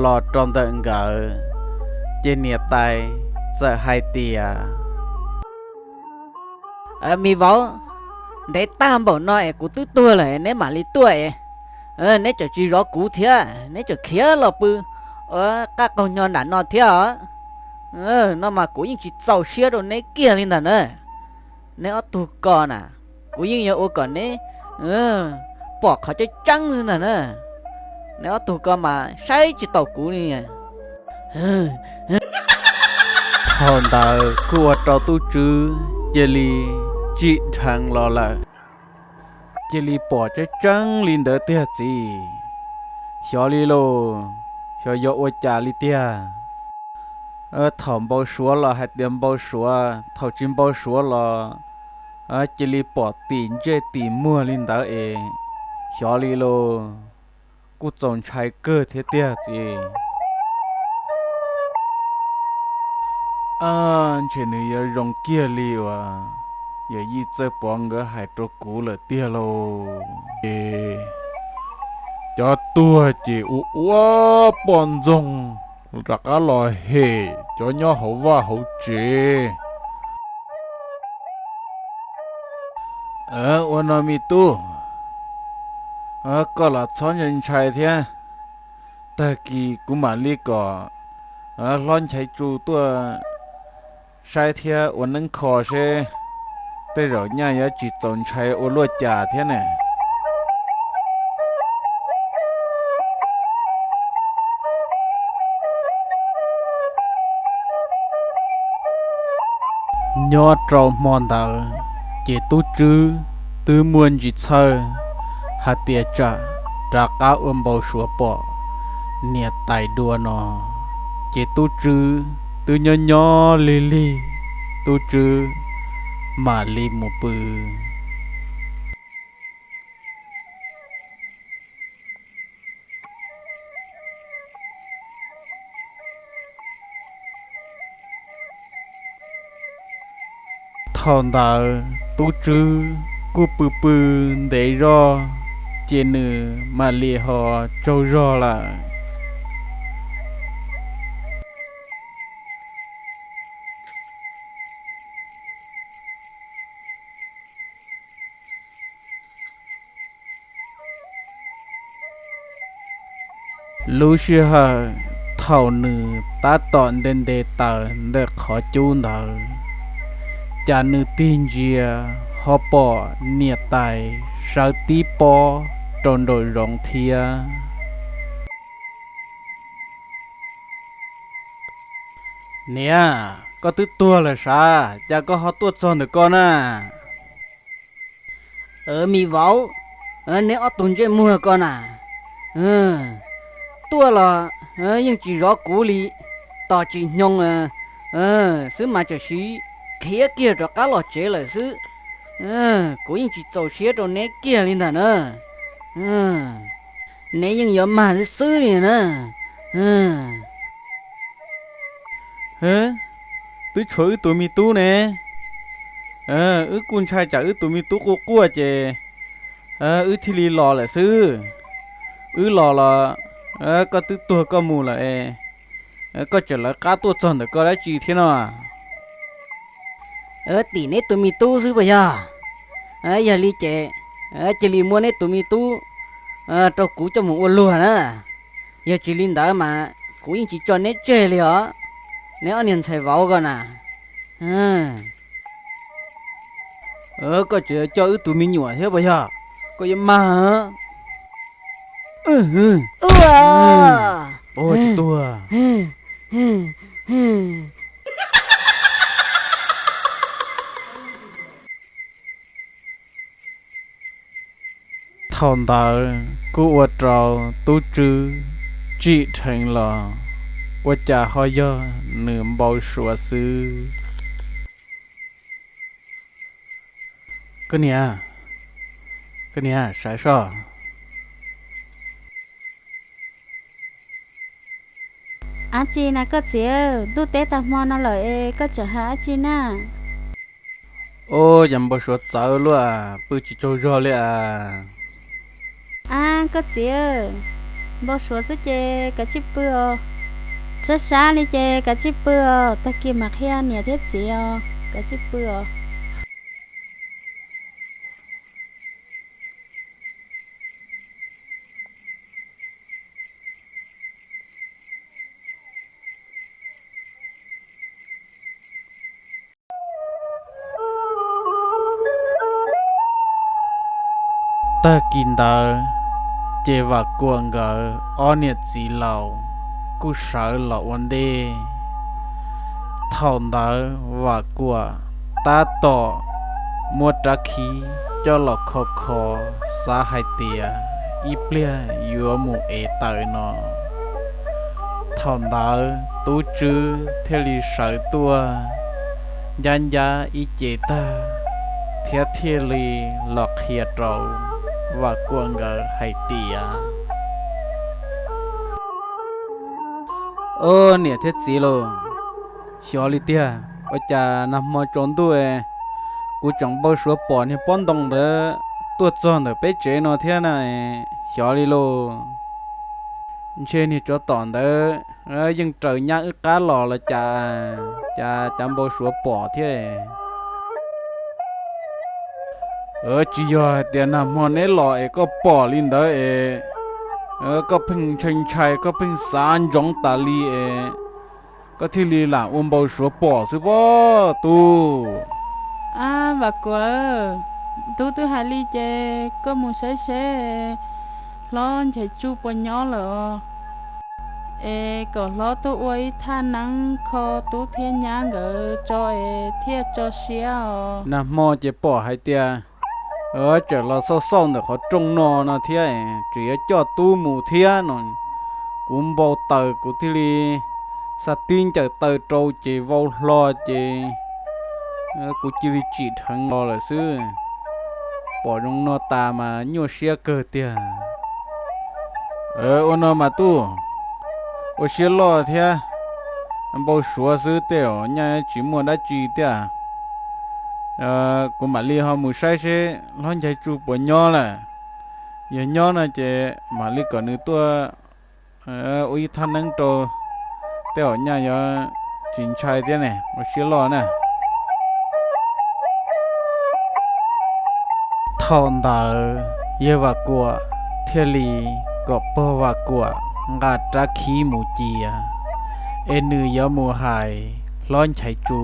los rau ntawm nkawd, ces niam tais txawm hais tias: Mis vauv, ntev tag npaum no es kuv twb tuag lawm neb mam li tuaj es, neb tseem tsis zov kuv thiab, neb tseem khiav los pw qab qaug nyo nram no thiab os. No mas kuv yeej tsis txaus siab rau neb kiag li ntag na. Neb ob tug ko na, kuv yeej yuav ua kom neb pom qhov tseeb tseeb xwb ntag na. Neb ob tug ko mas saib tsis taus kuv li. Thaum ntawd kuj ua rau tub Tswb cia li tsim dheev los lawm. Cia li pom tseeb tseeb li ntawd tiag txiv. Xyov li lauj, xyov yuav ua cas li tiag. Thaum npau suav los hais tias npau suav, thaum tsis npau suav los cia li pom tim ntsej tim muag li ntawd es. Xyov li lauj, kuj txaus ntshai kawg thiab tiag txiv. Ntshe nws yuav zoo kiag li uas yawm yij Txawj Pov nkawd hais rau kuv lawm tiag lauj. Es cov tuag ces ua ua poj ntxoog rov qab los hem cov nyob hauv vaj hauv tsev. Ua no me tub, koj los txhob ntshai ntshai thiab. Tag kis kuv mam li kom hlob Nchaiv Tsu tuaj saib thiab ua neeb kho seb tej zaum nyaj yuav tsis txaus ntshai ua luaj cas thiab ne. Nyob rau hmo ntawd ces tub Tswb twb muaj ntsis txhawj hais tias tsam rov qab ua npau suav pom niam tais dua no, ces tub Tswb twb nyob nyob lig lig, tub Tswb mam li mus pw. Thaum ntawd tub Tswb kuj pw pw ntev zog, ces nws mam li ho tsaug zog lawm. Lub sij hawm thaum nws tab tom nte nte taws ntawm qhov cub ntawd, cas nws tig ntsia ho pom niam tais sawv tib pob rau nraum zoov thiab. Niam, koj twb tuag lawm sav, cas koj ho tuaj txog ntawm ko na? Mis vauv, neb ob tug ntsej muag ko na, tuaj los yeej tsis zov kuv li, tos tsis hnyoo xwb mas tseem sim khiav kiag rov qab los tsev lawm xwb. Kuv yeej tsis txaus siab rau neb kiag li ntag na. Neb yeej yuav mag xwb xwb li na. Twb tshuav wb tus me tub ne. Wb kuj ntshai tsam wb tus me tub quaj quaj ces wb thiaj li los lawm xwb. Wb los los koj twb tuag koj mus lawm es koj tseem lawv qab tuaj txog ntawm koj dab tsi thiab no? Tim neb tus me tub xwb puas yog? Yog li ces cia li muab neb tus me tub rau kuv coj mus ua luag na. Yog tsis li ntawd mas kuv yeej tsis tso neb tseg li os, neb ob niag ntxhais vauv ko na. Koj tseem coj wb tus me nyuam thiab puas yog? Koj yuav mag. Tsis tuag. Thaum ntawd kuj ua rau tub tswb tsim dheev los ua cas ho yog nws npau suav xwb. Koj niam, koj niam, saib soj. Dab tsi na koj txiv? Ntuj teb tag hmo no lawm es koj tseem hais dab tsi na? Ub, cas npau suav txawv luaj, pw tsis tsaug zog li as. Ab koj txiv, npau suav xwb ces kav tsij pw os. Sab sab li ces kav tsij pw os, tag kis mam qhia niam thiab txiv os, kav tsij pw os. Tag kis ntawd ces Vam Kuam nkawd ob niam txiv laus kuj sawv los ua ntej. Thaum ntawd Vam Kuam tab tom muab rab khib coj los kho kho, xav hais tias ib pliag yuav mus ev taws no. Thaum ntawd tub tswb thiaj li sawv tuaj ncab ncab ib ce tag thiab thiaj li los qhia rau Vam Kuam nkawd hais tias, Ob niam thiab txiv lauj, xyov li tiag, ua cas nag hmo tsaus ntuj kuv tseem npau suav pom niag pob ntoo ntawd tuaj txog ntawm peb tsev no thiab na, xyov li lauj. Ntshe niag tsov tom ntawd yeej raws nyab wb qab los los cas, cas cav npau suav pom thiab. Tsis yog hais tias nag hmo neb los es koj pom li ntawd es koj pheej ntshai ntshai, koj pheej xav ntsoov tas li es koj thiaj li lam ua npau suav pom xwb pob tub. Ab Vam Kuam, tub twb hais li ces koj mus saib seb hlob Nchaiv Tsu puas nyob lawm os, es kom hlob tuaj ua ib thaj neeb kho tub thiab nyab nkawd tso es thiaj tso siab os. Nag hmo ces pom hais tias tseem los xauj xauj ntawm qhov rooj no no thiab, tseem yuav coj tub mus thiab no. Kuv npau taws kuv thiaj li xa tib ncaws taw rau ces vau hlo ces kuv cia li tsim dheev los lawm xwb. Pom zoo no tas mas nyuaj siab kawg tiag. Ua no mas tub, ua siab loj thiab, npau suav xwb tej zaum nyaj tsis muaj dab tsi tiag. Kuv mam li ho mus saib seb hlob Nchaiv Tsu puas nyob lawm. Yog nyob no ces mam li kom nws tuaj ua ib thaj neeb rau, tej zaum nyaj yuav tsis ntshai thiab ne, ua siab loj na. Thaum ntawd yawg Vam Kuam thiaj li kom pog Vam Kuam nqa rab khib mus cia, es nws yuav mus hais hlob Nchaiv Tsu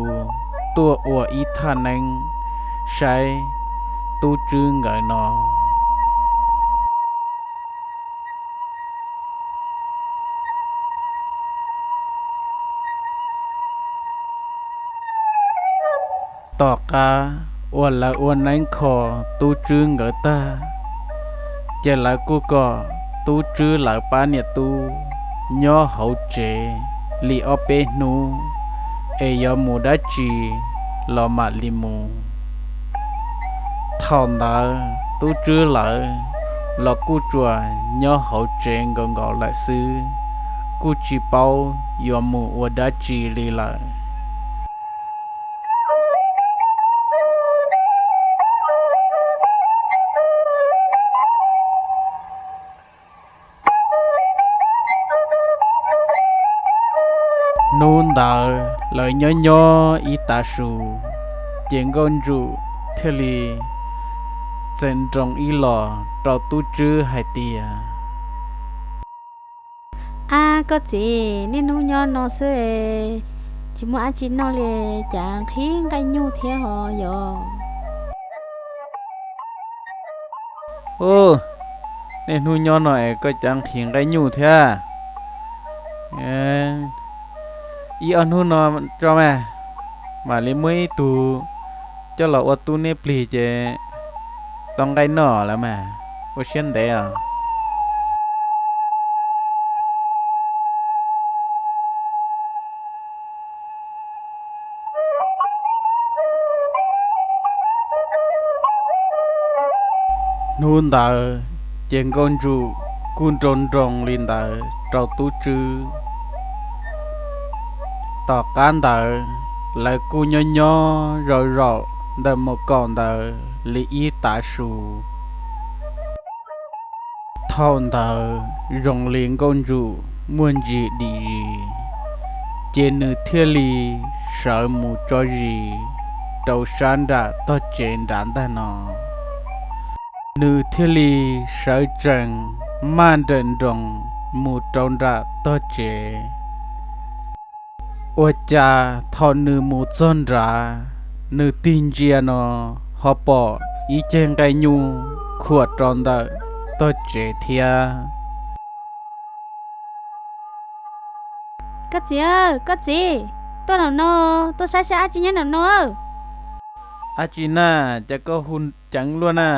tuaj ua ib thaj neeb saib tub tswb nkawd no. Tom qab uas lawv ua neeb kho tub tswb nkawd tag, ces lawv kuj kom tub tswb lawv pab niam tub nyob hauv tsev li ob peb hnub, es yuav mus dab tsi los mam li mus. Thaum ntawd tub tswb lawv los kuj tsuas nyob hauv tsev nkaus nkaus lawm xwb, kuj tsis paub yuav mus ua dab tsi li lawm. Hnub ntawd lawv nyob nyob ib tav su, ces Nkauj Ntsum thiaj li txawm nroo ib los rau tub tswb hais tias, Ab koj txiv, niaj hnub nyob no xwb, tsis muaj dab tsi noj li, cas nqhis nqaij nyuj thiab ho yog? Ub, niaj hnub nyob no es koj cas nqhis nqaij nyuj thiab? Ib ob hnub no tso mas, mam li muab ib tug coj los ua tub neb plig ces tau nqaij noj lawm mas. Ua siab ntev. Hnub ntawd ces Nkauj Ntsum kuj nroo nroo li ntawd rau Tub Tswb. Tom qab ntawd lawv kuj nyob nyob zaum zaum ntawm mus kaum ntawd li ib tav su. Thaum ntawd zoo li Nkauj Ntsum muaj ntsis dim zis, ces nws thiaj li sawv mus tso zis rau sab nram tog tsev nrad ntag no. Nws thiaj li sawv tsees maj nrawm nroos mus rau nram tog tsev. Ua cas thaum nws mus txog nrad, nws tig ntsia no ho pom ib ceg nqaij nyuj khuam rau ntawm tog tsev thiab. Koj txiv, koj txiv, tuaj nram no, tuaj saib saib dab tsi nyob nram no. Dab tsi na, cas koj hu ceev luaj na?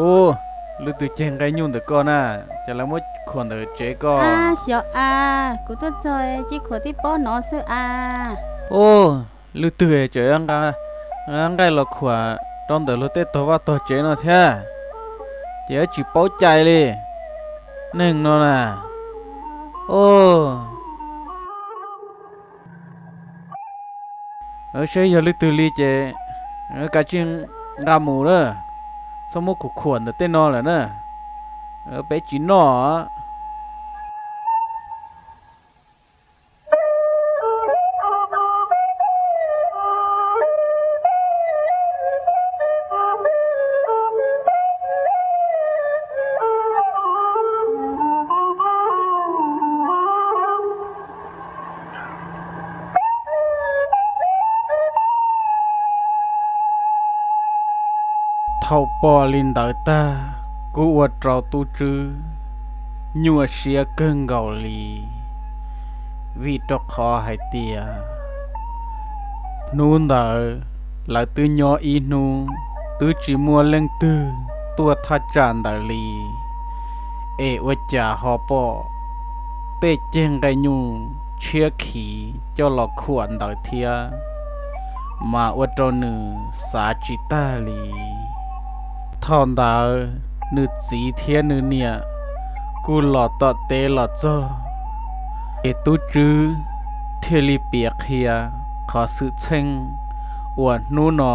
Ub, leej twg ceg nqaij nyuj ntawm koj na, cas lawv muab khuam ntawm tsev koj? Xyov a, kuv tuaj txog cia khuam tib pob no xwb a. Ub, leej twg tseem nqa nqaij los khuam rau ntawm luag tej tog vaj tog tsev no thiab, ces tsis paub cai li neeg no na. Ub, saib yog leej twg li ces kav tsij nqa mus na, txhob muab kuv khuam ntawm tej no lawm na, peb tsis noj. Thaum pom li ntawd tag, kuj ua rau Tub Tswb nyuaj siab kawg nkaus li, vim rau qhov hais tias hnub ntawd lawv twb nyob ib hnub twb tsis muaj leej twg tuaj thaj tsam ntawd li, es ua cas ho pom tej ceg nqaij nyuj tshiab khiv coj los khuam ntawd thiab, mas ua rau nws xav tsis tag li. Thaum ntawd nws txiv thiab nws niam kuj los tom teb los txog, ces Tub Tswb thiaj li piav qhia qhov xwm txheej uas hnub no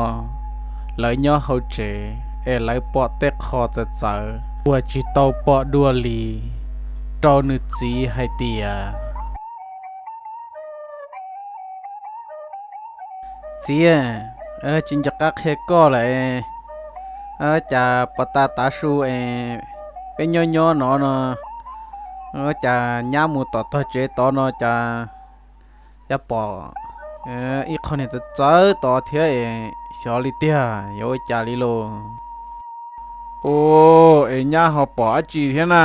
lawv nyob hauv tsev es lawv pom tej qho txawv txawv uas tsis tau pom dua li rau nws txiv hais tias, Txiv, tsis nco qab qhia koj lawm, cas puag ta tav su es peb nyob nyob no no, cas nyab mus tom tog tsev tod no cas, cas pom ib qho niag txawv txawv tod thiab es xyov li tiag yuav ua cas li los. Ua, es nyab ho pom dab tsi thiab na?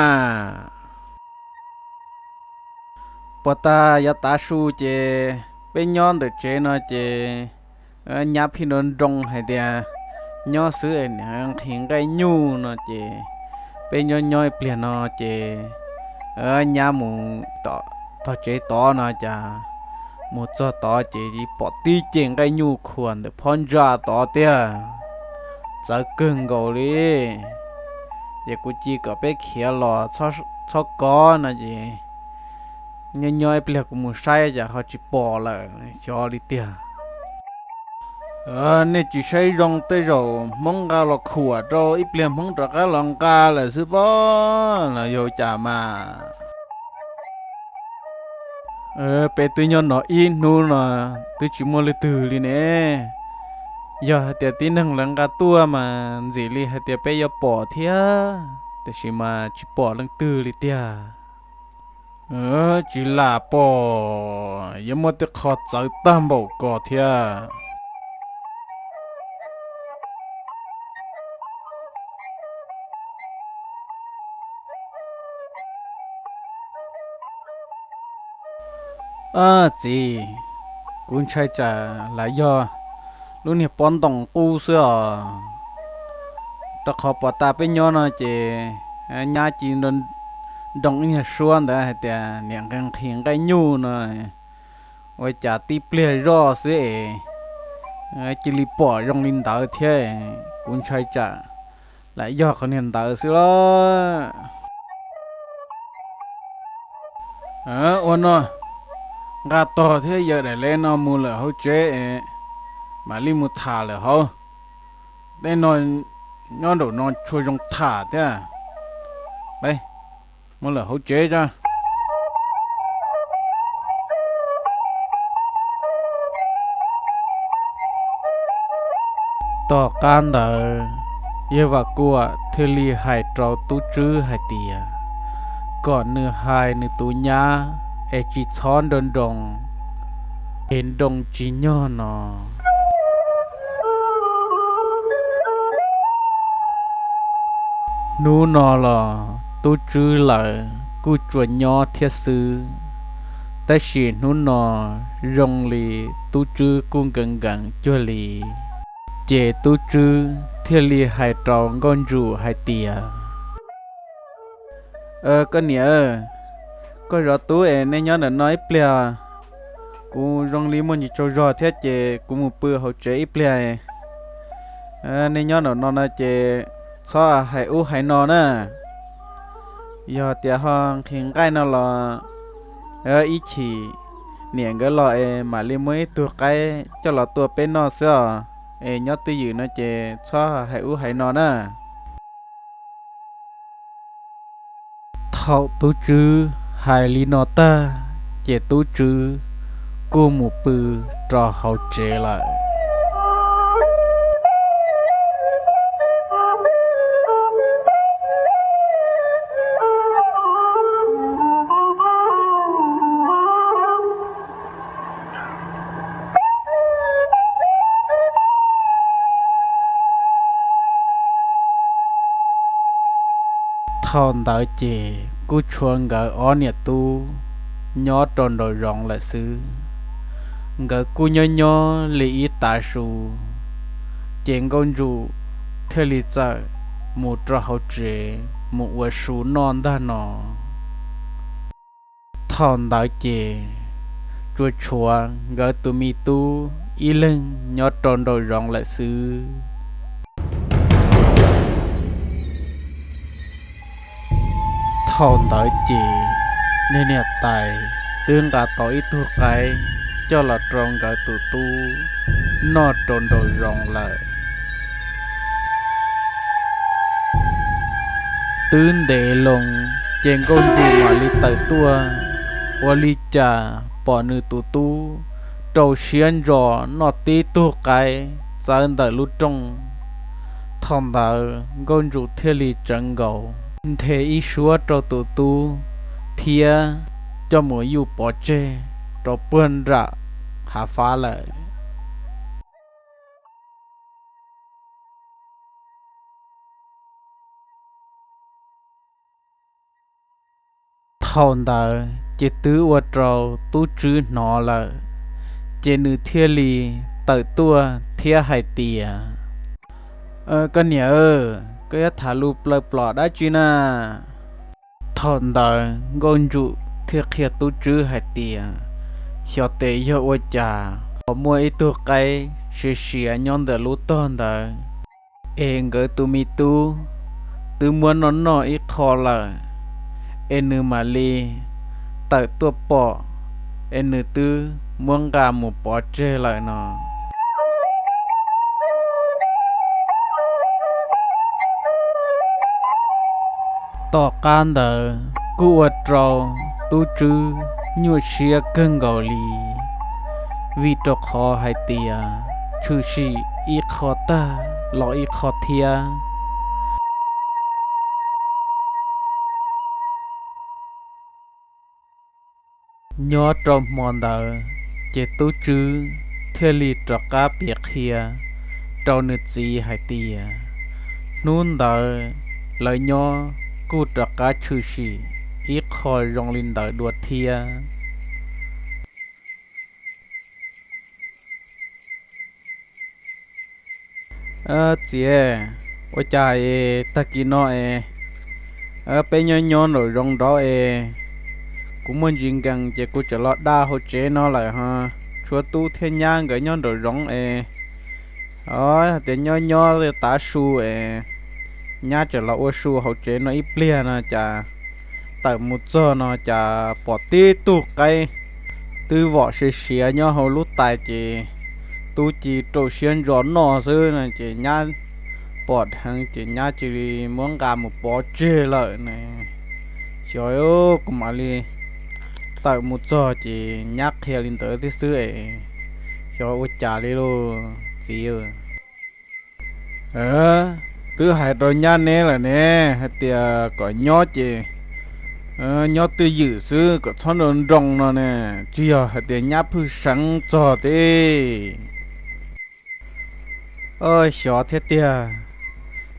Puag ta yuav tav su ces peb nyob ntawm tsev no ces nyab pheej nroo nroo hais tias nyob xwb es nqhis nqaij nyuj no ces peb nyob nyob ib pliag no ces nyab mus tom tog tsev tod no cas mus txog tod ces pom tib ceg nqaij nyuj khuam ntawm phab ntsa tod tiag, txawv kawg nkaus li. Ces kuv cia kom peb khiav los txhob kov no ces nyob nyob ib pliag kuv mus saib cas ho tsis pom lawm, xyov li tiag. Nej tsis saib zoo tej zaum Hmoob nqa los khuam rau ib pliag Hmoob rov qab los nqa lawm xwb pob, los yog cas mas. Peb twb nyob no ib hnub no twb tsis muaj leej twg li ne. Yog hais tias tib neeg lawv nqa tuaj mas ntxim li hais tias peb yuav pom thiab, tiam sis mas tsis pom leej twg li tiag. Tsis lam pom, yuav muaj tej qho txawv tag npaum ko thiab. Txiv, kuv ntshai tsam lam yog lub niag pob ntoos qub xwb os. Rau qhov pom tas peb nyob no ces nyab ci nroo ib nyuag suab ntawd hais tias niam nqhis nqhis nqaij nyuj no, ua cas tib pliag zoj xwb es cia li pom zoo li ntawd thiab. Kuv ntshai tsam lam yog qhov niag ntawd xwb los. Ua no, nqa tog thiab yawm daim le no mus lawm hauv tsev es mam li mus tham lawm hauv. Tej no nyob nraum no tshua zoo tham thiab. Mus lawm hauv tsev tso. Tom qab ntawd, yawg Vam Kuam thiaj li hais rau Tub Tswb hais tias kom nws hais nws tus nyab es tsis txhob nroo nroo, es nroo tsis nyog no. Hnub no los Tub Tswb lawv kuj tsuas nyob thiab xwb, tab sis hnub no zoo li Tub Tswb kuj nkees nkees cuag li. Ces Tub Tswb thiaj li hais rau Nkauj Ntsum hais tias, Koj niam, koj zov tub es nej nyob ntawm no ib pliag. Kuv zoo li muaj ntsis tsaug zog thiab ces kuv mus pw hauv tsev ib pliag. Nej nyob ntawm no no ces txhob hais ub hais no na. Yog tias ho nqhis nqaij no los ib chim niam nkawd los es mam li muab ib tug qaib coj los tua peb noj xwb os. Es nyob twj ywm no ces txhob hais ub hais no na. Thaum Tub Tswb hais li no tag, ces Tub Tswb kuj mus pw rau hauv tsev lawm. Thaum ntawd ces kuj tshuav nkawd ob niam tub nyob rau nraum zoov lawm xwb. Nkawd kuj nyob nyob li ib tav su, ces Nkauj Ntsum thiaj li txawm mus rau hauv tsev mus ua su noj ntag no. Thaum ntawd ces tsuas tshuav nkawd tus me tub ib leeg nyob rau nraum zoov lawm xwb. Thaum ntawd ces niag niam tais twb nqa tau ib tug qaib coj los rau nkawd tus tub noj rau nraum zoov lawm. Twb ntev loo, ces Nkauj Ntsum mam li tawm tuaj, ua li cas pom nws tus tub rau siab ntso noj tib tug qaib txawv ntawm lub rooj. Thaum ntawd Nkauj Ntsum thiaj li tsawv nkaus nthe ib suab rau tus tub thiab coj mus yuj pov tseg rau puag nram hav fab lawm. Thaum ntawd ces twb ua rau Tub Tswb hnov lawm, ces nws thiaj li tawm tuaj thiab hais tias, Koj niam, koj yuav tham lus plawv plom dab tsi na? Thaum ntawd Nkauj Ntsum thiaj qhia Tub Tswb hais tias, Xyov tes yog ua cas ho muaj ib tug qaib siav siav nyob ntawm lub tog ntawd, es nkawd tus me tub twb muab noj noj ib qho lawm, es nws mam li tawm tuaj pom, es nws twb muab nqa mus pov tseg lawm no. Tom qab ntawd kuj ua rau Tub Tswb nyuaj siab kawg nkaus li, vim rau qhov hais tias tshwm sim ib qho tag los ib qho thiab. Nyob rau hmo ntawd, ces Tub Tswb thiaj li rov qab piav qhia rau nws txiv hais tias, hnub ntawd lawv nyob kuj rov qab tshwm sim ib qho zoo li ntawd dua thiab. Txiv, ua cas es tag kis no es peb nyob nyob nraum zoov nraud es kuv muaj ntsis nkees ces kuv tseem los da hauv tsev no lawm ho. Tshuav tub thiab nyab nkawd nyob nraum zoov es, o, hais tias nyob nyob tav su es nyab tseem los ua su hauv tsev no ib pliag no cas tawm mus txog no cas pom tib tug qaib twb vom siav siav nyob hauv lub tais ces tub ci rau siab ntso noj xwb no ces nyab pom dheev ces nyab cia li muab nqa mus pov tseg lawm ne. Xyov, kuv mam li tawm mus txog ces nyab qhia li ntawd thiab xwb es, xyov ua cas li lauj txiv. Twb hais rau nyab neb lawm ne, hais tias kom nyob ces nyob twj ywm xwb kom txhob nroo nroo no ne, tsis yog hais tias nyab phwj seev txog teb. Xyov thiab tiag,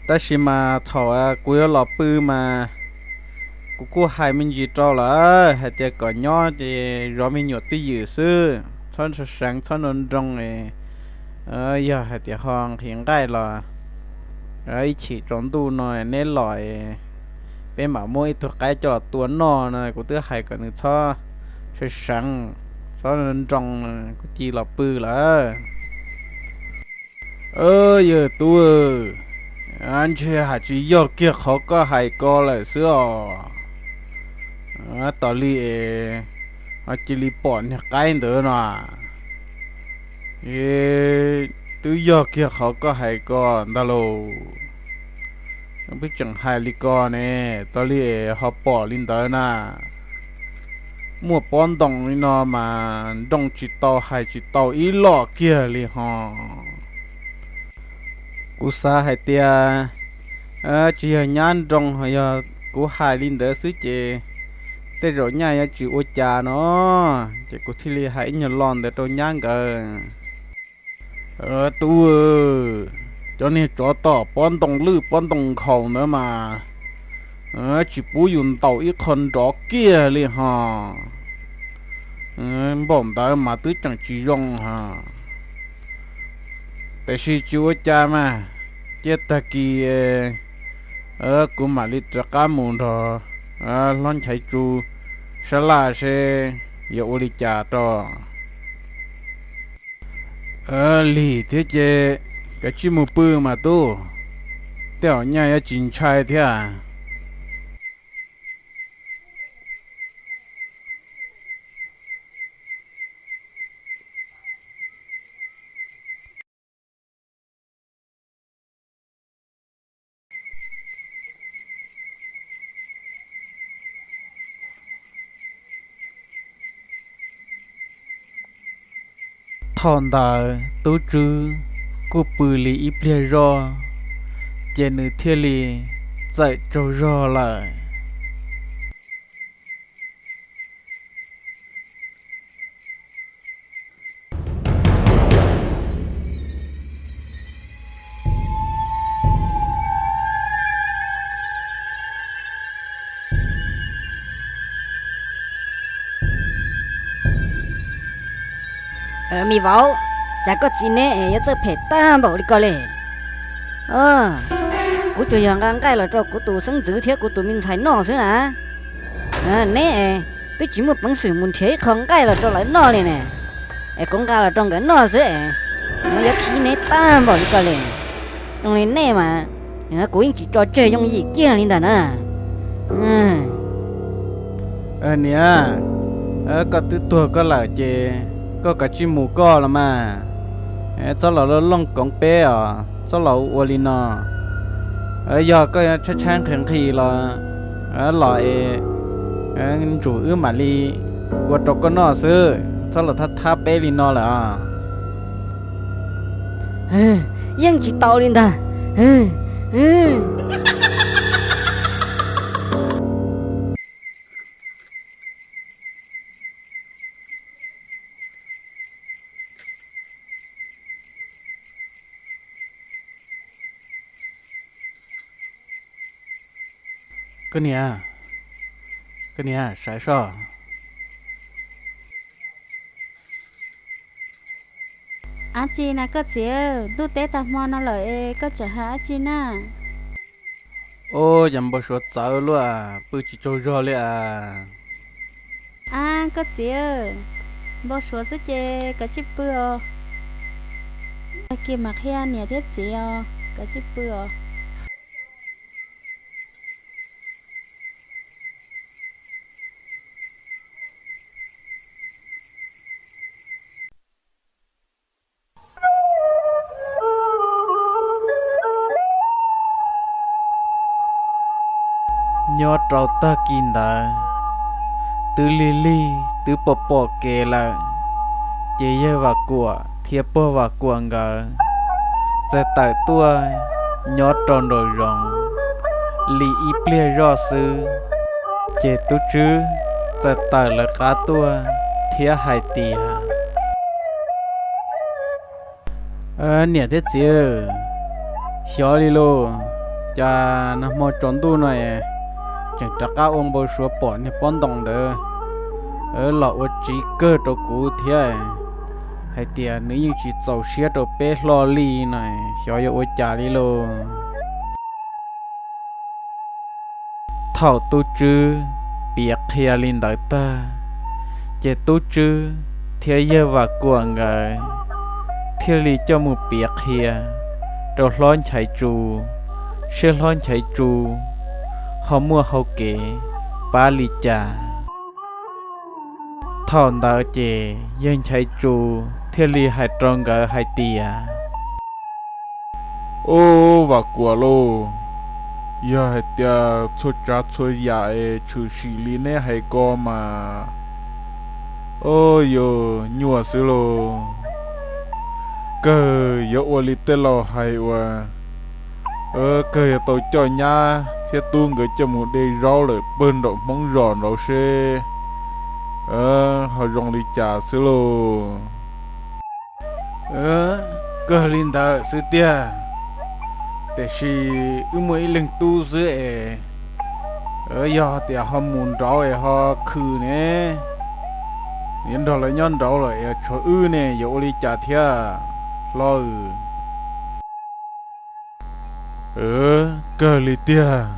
tab sis mas thaum kuv yuav los pw mas kuv kuj hais me ntsis rau lawm hais tias kom nyob ces zov me nyuam twj ywm xwb, txhob seev txhob nroo nroo. Yog hais tias ho nqhis nqaij los ib chim tsaus ntuj no neb los, peb mam muab ib tug qaib coj los tua noj no, kuv twb hais kom nws txhob seev seev, txhob nroo nroo, kuv cia los pw lawm. Yawg tub, ntshe hais tsis yog kiag qhov koj hais ko lawm xwb os. Tos li es cia li pom niag qaib ntawd no, twb yog kiag qhov koj hais ko ntag lauj. Peb tseem hais li ko ne, tos li es ho pom li ntawd na. Muaj pob ntoo li no mas nroo tsis tau hais tsis tau ib los kiag li ho. Kuv xav hais tias tsis yog nyab nroo, yog kuv hais li ntawd xwb ces tej zaum nyaj yuav tsis ua cas no, ces kuv thiaj li hais ib nyuag lo ntawd rau nyab nkawd. Tub, cov niag tsov tom pob ntoo lwj pob ntoo nkhaus ntawd mas tsis pub yus ntaus ib qho nrov kiag li ho. Npaum ntawd mas twb tseem tsis zoo ho. Tiam sis tsis ua cas mas, cia tag kis kuv mam li rov qab mus nrog hlob Nchaiv Tsu sab laj seb yuav ua li cas rau. Lig thiab ces kav tsij mus pw mas tub, tej zaum nyaj yuav tsis ntshai thiab. Thaum ntawd tub tswb kuj pw li ib pliag zog, ces nws thiaj li txawm tsaug zog lawm. Me vauv, cas koj txiv neb es yuav txawj phem tag npaum li ko li? Kuv tsuas yog nqa nqaij los rau kuv tus xeeb ntxwv thiab kuv tus me ntxhais noj xwb na. Neb es twb tsis muaj peev xwm mus nrhiav ib qho nqaij los rau lawv noj li ne, es kuv nqa los rau nkawd noj xwb es, yuav khi neb tag npaum li ko li. Zoo li nej mas, kuv yeej tsis tso tseg yooj yim kiag li ntag na. Niam, koj twb tuag koj lawm ces koj kav tsij mus koj los mas, txhob los looj koov peb os, txhob los ua li no. Yog koj tshaib tshaib nqhis nqhis los, los es ntsum wb mam li ua rau koj noj xwb, txhob los thab thab peb li no lawm os. Yeej tsis tau li ntag. Koj niam, koj niam, saib soj. Ab tsi na koj txiv, ntuj teb tag hmo no lawm es koj tseem hais ab tsi na? Ub, cas npau suav txawv luaj, pw tsis tsaug zog li as. Ab koj txiv, npau suav xwb ces kav tsij pw os. Tag kis mam qhia niam thiab txiv os, kav tsij pw os. Nyob rau tag kis ntawd, twb lig lig twb pom pom kev lawm, ces yawg Vam Kuam thiab pog Vam Kuam nkawd txawm tawm tuaj nyob rau nraum zoov li ib pliag zoj xwb, ces tub Tswb txawm tawm lawv qab tuaj thiab hais tias, Niam thiab txiv, xyov li lauj, cas nag hmo tsaus ntuj no es tseem rov qab ua npau suav pom niag pob ntoos ntawd los ua tsiv kawg rau kuv thiab, hais tias nws yeej tsis txaus siab rau peb hlo li no, xyov yuav ua cas li lauj. Thaum tub Tswb piav qhia li ntawd tag, ces tub Tswb thiab yawg Vam Kuam nkawd thiaj li coj mus piav qhia rau hlob Nchaiv Tsu, seb hlob Nchaiv Tsu ho muaj hau kev pab li cas. Thaum ntawd ces yawg Nchaiv Tsu thiaj li hais rau nkawd hais tias, Ub, Vam Kuam lauj, yog hais tias txhua tsav txhua yam es tshwm sim li neb hais ko mas, ub, yuav nyuaj xwb lauj. Kawg yuav ua li tej laus hais uas, kawg yuav tau coj nyab thiab tub nkawd coj mus de zaub lawm pawg nraum Hmoob zos nraud seb ho zoo li cas xwb lauj. Kawg li ntawd xwb tiag, tiam sis wb muaj ib leeg tub xwb es, yog tias ho mus nraud es ho khwm ne, yuav nrog lawv nyob nraud lawm es tshuav wb ne yuav ua li cas thiab hlob? Kawg li tiag,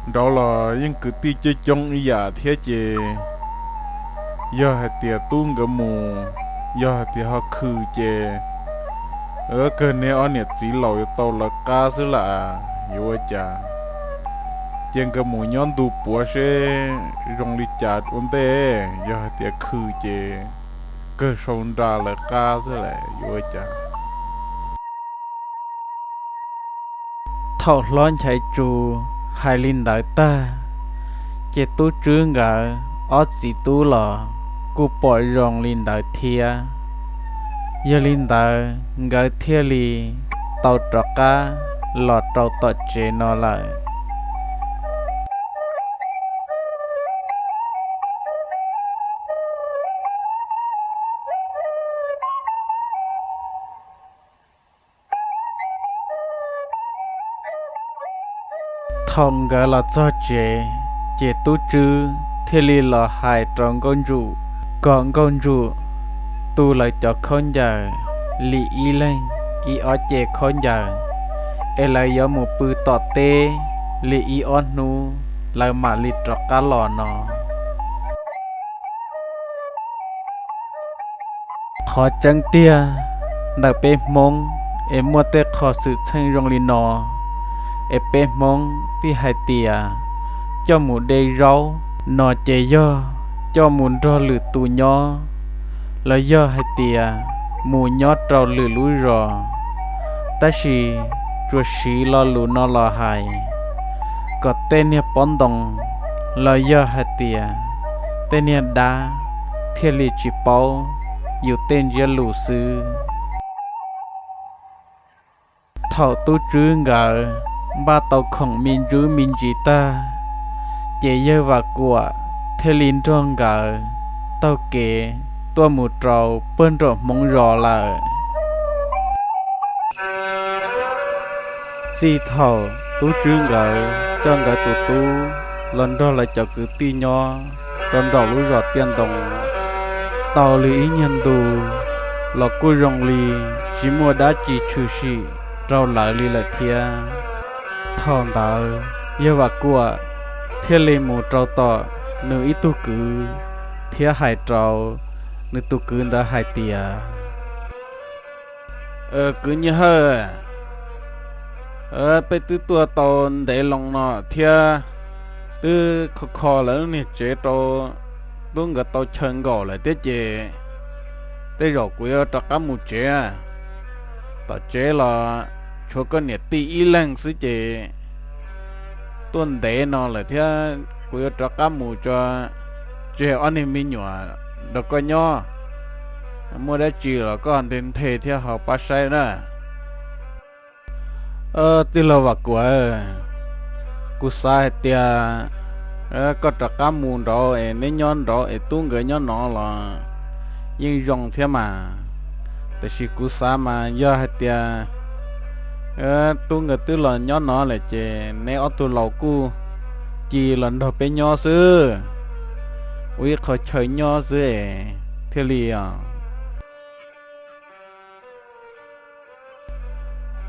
nraud los yeej kwv tij coob coob ib yam thiab ces, yog hais tias tub nkawd mus, yog hais tias ho khwm ces, kawg neb ob niam txiv laus yuav tau lawv qab xwb lam yuav ua cas. Ces nkawd mus nyob ntu puav seb zoo li cas ua ntej, yog hais tias khwm ces kawg sau nra lawv qab xwb lam yuav ua cas. Thaum hlob Nchaiv Tsu hais li ntawd tag, ces tub Tswb nkawd ob txiv tub los kuj pom zoo li ntawd thiab. Yog li ntawd nkawd thiaj li tau rov qab los rau tom tsev no lawm. Thaum nkawd los txog tsev, ces tub Tswb thiaj li los hais rau Nkauj Ntsum, kom Nkauj Ntsum tu lawv cov khaub ncaws li ib leeg ib ob ce khaub ncaws, es lawv yuav mus pw tom teb li ib ob hnub lawv mam li rov qab los no. Qhov tseeb tiag, ntawm peb Hmoob es muaj tej qho xwm txheej zoo li no, es peb Hmoob pheej hais tias coj mus de zaub no ces yog coj mus nrog lwm tus nyob, los yog hais tias mus nyob rau lwm lub zos. Tab sis tsuas siv lo lus no los hais kom tej niag pob ntoo los yog hais tias tej niag dab thiaj li tsis paub yus tej ntsiab lus xwb. Thaum tub Tswb nkawd npaj tau khoom me ntsuj me ntsis tag, ces yawg Vam Kuam thiaj li nrog nkawd taug kev tuaj mus rau pawg nraum Hmoob zos lawm. Txij thaum tub Tswb nkawd coj nkawd tus tub los nrog lawv cov kwv tij nyob rau nraum lub zos Tiaj Ntoo tau li ib nyuag ntu, los kuj zoo li tsis muaj dab tsi tshwm sim rau lawv li lawm thiab. Thaum ntawd yawg Vam Kuam thiaj li mus rau tom nws ib tug kwv thiab hais rau nws tus kwv ntawd hais tias, Kwv Nyiaj Hawj, peb twb tuaj tau ntev loo no thiab twb kho kho lawv lub niag tsev rau tub nkawd tau chaw nkaum lawm thiab ces tej zaum kuv yuav rov qab mus tsev. Tom tsev los tshuav koj niam tij ib leeg xwb ces tuaj ntev no lawm thiab kuv yuav rov qab mus tso, tseg ob niag me nyuam nrog koj nyob. Muaj dab tsi los koj nthe nthe thiab ho pab saib na. Tij laug Vam Kuam, kuv xav hais tias koj rov qab mus nraud es neb nyob nraud es tub nkawd nyob no los yeej zoo thiab mas. Tiam sis kuv xav mas yog hais tias tub nkawd twb los nyob no lawm ces neb ob tug laus kuj cia los nrog peb nyob xwb, ua ib qho chaw nyob xwb es thiaj li os.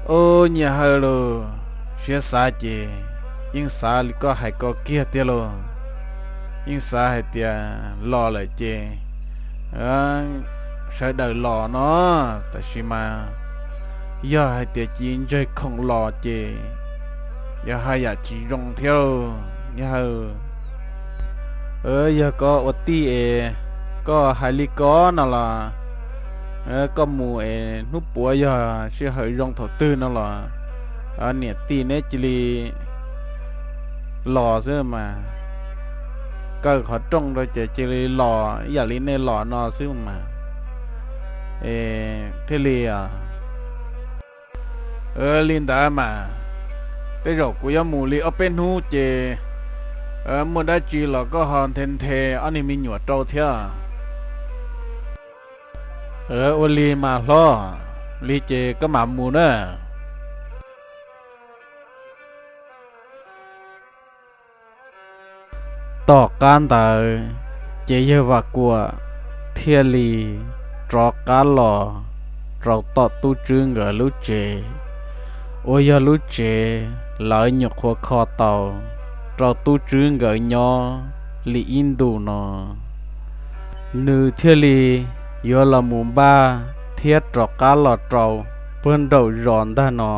Ub, Nyiaj Hawj lauj, siab xav ces yeej xav li koj hais ko kiag tiag lauj. Yeej xav hais tias los lawm ces sawv daws los no, tab sis mas yog hais tias cia ntseg khoom los ces yog haj yam tsis zoo thiab lauj Nyiaj Hawj. Yog koj ua tij es koj hais li ko no los koj mus es hnub puav yog sij hawm zoo thaum twg no los niam tij neb cia li los xwb mas, kaw qhov rooj rau ces cia li los ib yam li nej los no xwb mas, thiaj li li ntawd mas, tej zaum kuv yuav mus li ob peb hnub ces muaj dab tsi los koj ho nthe nthe ob niag me nyuam rau thiab. Ua li mas hlob, li ces koj mam mus na. Tom qab ntawd ces yawg Vam Kuam thiaj li rov qab los rau tom tub tswb nkawd lub tsev, uas yog lub tsev lawv nyuam qhuav kho tau rau tub tswb nkawd nyob li ib ntus no. Nws thiaj li yuav los mus npaj thiab rov qab los rau puag nraum zos ntag no.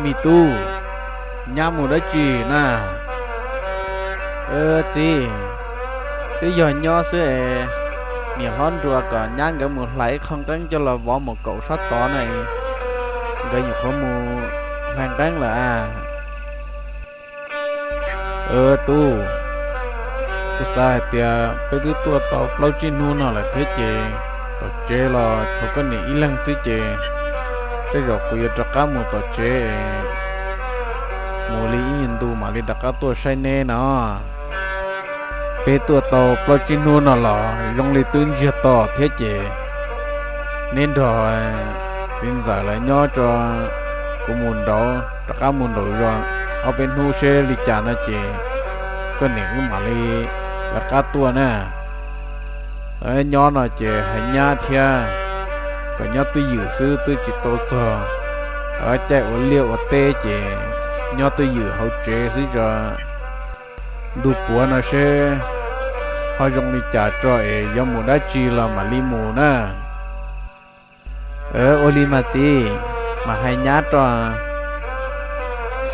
Me tub, nyab mus dab tsi na? Txiv, twb yog nyob xwb es niam hlob nruas kom nyab nkawd mus hlais ib qho nqeeb coj los vov mus kaum sab tod na, nkawd nyuam qhuav mus hlais nqeeb lawm a. Tub, kuv xav hais tias peb twb tuaj tau plaub tsib hnub no lawm thiab ces tom tsev los tshuav koj niam ib leeg xwb ces tej zaum kuv yuav rov qab mus tom tsev es mus li ib nyuag ntu mam li rov qab tuaj saib neb no. Peb tuaj tau plaub tsib hnub no los zoo li twb ntsiag to thiab ces neb nrog txiv ntxawm lawv nyob tso, kuv mus nraud rov qab mus nraum zos ob peb hnub seb li cas no ces koj niam wb mam li lawv qab tuaj na. Nyob no ces hais nyab thiab, kom nyob twj ywm xwb twb tsis tau txog caij ua liaj ua teb ces nyob twj ywm hauv tsev xwb tso. Ntu puav no seb ho zoo li cas tso es yuav mus dab tsi los mam li mus na. Ua li mas txiv, mam hais nyab rau.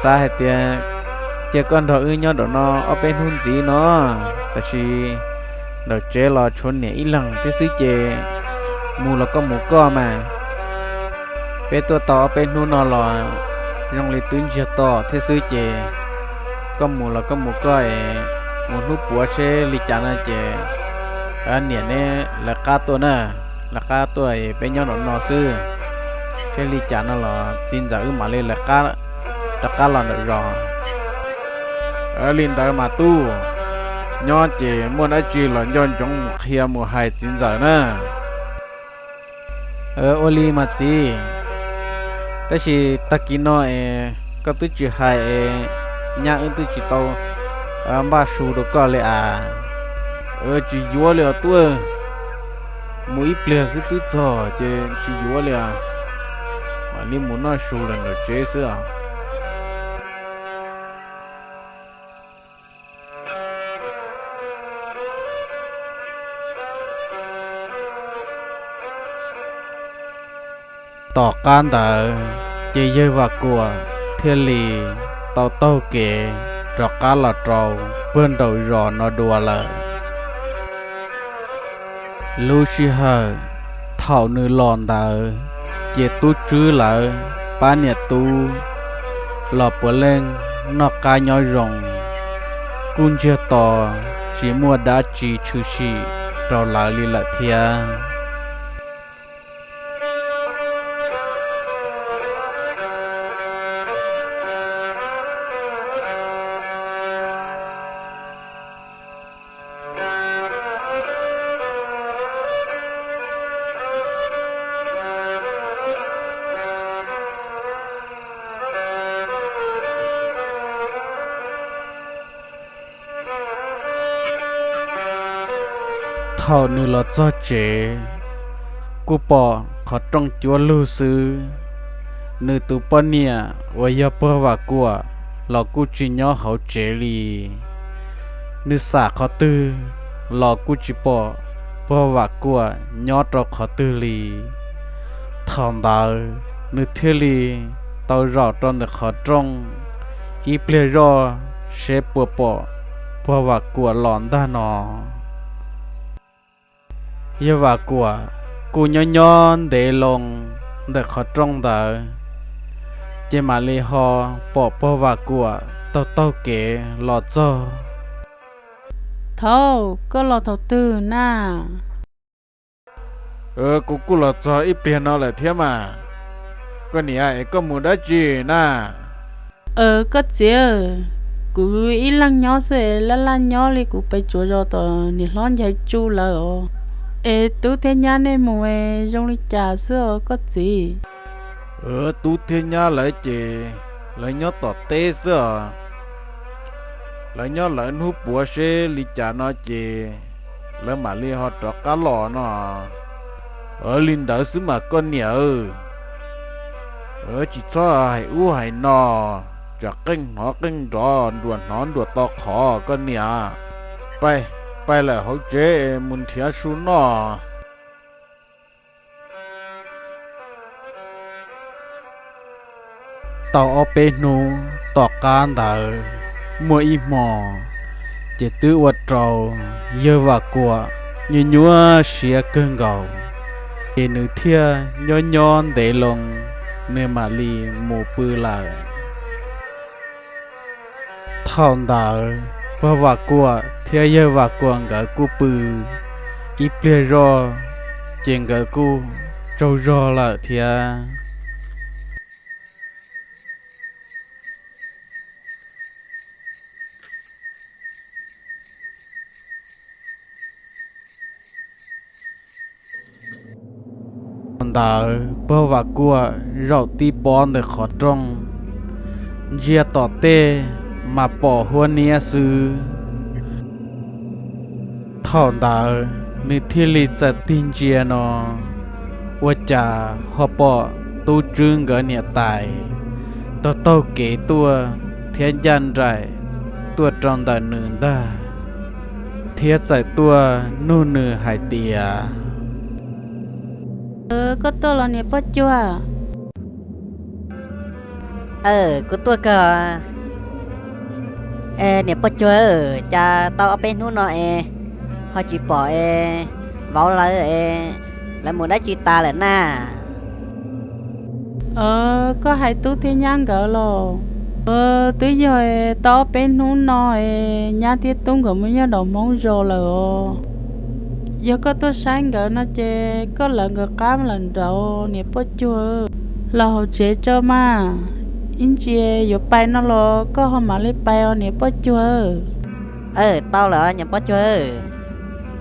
Xav hais tias cia koj nrog wb nyob nraum no ob peb hnub ntxiv no, tab sis nraum tsev los tshuav niam ib leeg thiab xwb ces mus los koj mus koj mas. Peb tuaj tau ob peb hnub no los zoo li twb ntsiag to thiab xwb ces koj mus los koj mus koj es mus hnub puav seb li cas no ces niam neb lawv qab tuaj na, lawv qab tuaj es peb nyob nraum no xwb. Seb li cas no los txiv ntxawm wb mam li lawv qab rov qab los nraum zos. Li ntawd mas tub, nyob ces muaj dab tsi los nco ntsoov mus qhia mus hais txiv ntxawm na. Ua li mas txiv, tab sis tag kis no es koj twb tsis hais es nyab wb twb tsis tau npaj su rau koj li as. Tsis yuav li os tub, mus ib pliag xwb twb txog ces tsis yuav li os. Mam li mus noj su lawm nram tsev xwb os. Tom qab ntawd ces yawg Vam Kuam thiaj li tau taug kev rov qab los rau puag nraum zos no dua lawm. Lub sij hawm thaum nws los ntawd ces tub Tswb lawv pab niam tub los puav leej noj qab nyob zoo, kuj ntsiag to tsis muaj dab tsi tshwm sim rau lawv li lawm thiab. Thaum nws los txog tsev, kuj pom qhov rooj cuab lug xwb. Nws tus poj niam uas yog pog Vam Kuam los kuj tsis nyob hauv tsev li. Nws xam qhov twg los kuj tsis pom pog Vam Kuam nyob rau qhov twg li. Thaum ntawd nws thiaj li tau zaum rau ntawm qhov rooj ib pliag zoj seb puas pom pog Vam Kuam los ntag no. Yawg Vam Kuam kuj nyob nyob ntev loo ntawm qhov rooj ntawd, ces mam li ho pom pog Vam Kuam taug taug kev los txog. Thaum koj los thaum twg na? Kuv kuj los txog ib pliag no lawm thiab mas. Koj niam, es koj mus dab tsi na? Koj txiv, kuv ib leeg nyob xwb, laj laj nyob li kuv pes tsuav zos tom niam hlob Nchaiv Tsu lawm os. Es tub thiab nyab nej mus zoo li cas xwb os koj txiv? Tub thiab nyab lawv ces lawv nyob tom teb xwb os. Lawv nyob lawv hnub puav seb li cas no ces lawv mam li ho rov qab los no. Li ntawd xwb mas koj niam, tsis txhob hais ub hais no, tsam qeej hnov qeej nrov, nruas hnov nruas to qhov koj niam. Pais, pais lawm hauv tsev mus nrhiav su noj. Tau ob peb hnub tom qab ntawd, muaj ib hmo ces twb ua rau yawg Vam Kuam nyuaj nyuaj siab kawg nkaus, ces nws thiaj nyob nyob ntev loo, nws mam li mus pw lawm. Thaum ntawd pog Vam Kuam thiab yawg Vam Kuam nkawd kuj pw ib pliag zoj, ces nkawd kuj tsaug zog lawm thiab. Thaum ntawd pog Vam Kuam zaum tib pob ntawm qhov rooj, ntsia tom tej mas pom huab niab xwb. Thaum ntawd nws thiaj li txawm tig ntsia no, ua cas ho pom tub Tswb nkawd niam tais taug taug kev tuaj thiab ncaj nraim tuaj rau ntawm nws ntag, thiab txawm tuaj nug nws hais tias, Koj tuaj los niam poj cuag? Kuv tuaj kawg. Niam poj cuag, cas tau ob peb hnub no es ho tsis pom es vauv lawv es lawv mus dab tsi tas lawm na? Koj hais tub thiab nyab nkawd los? Twb yog tau ob peb hnub no es nyab thiab tub nkawd mus nyob nraum Hmoob zos lawm os. Yog koj tuaj saib nkawd no ces koj lawv nkawd qab lawm nraud niam poj cuag. Los hauv tsev tso mas, Ib ntsis yuav pais no los koj ho mam li pais os niam Poj Cuag. Tau lawm niam Poj Cuag,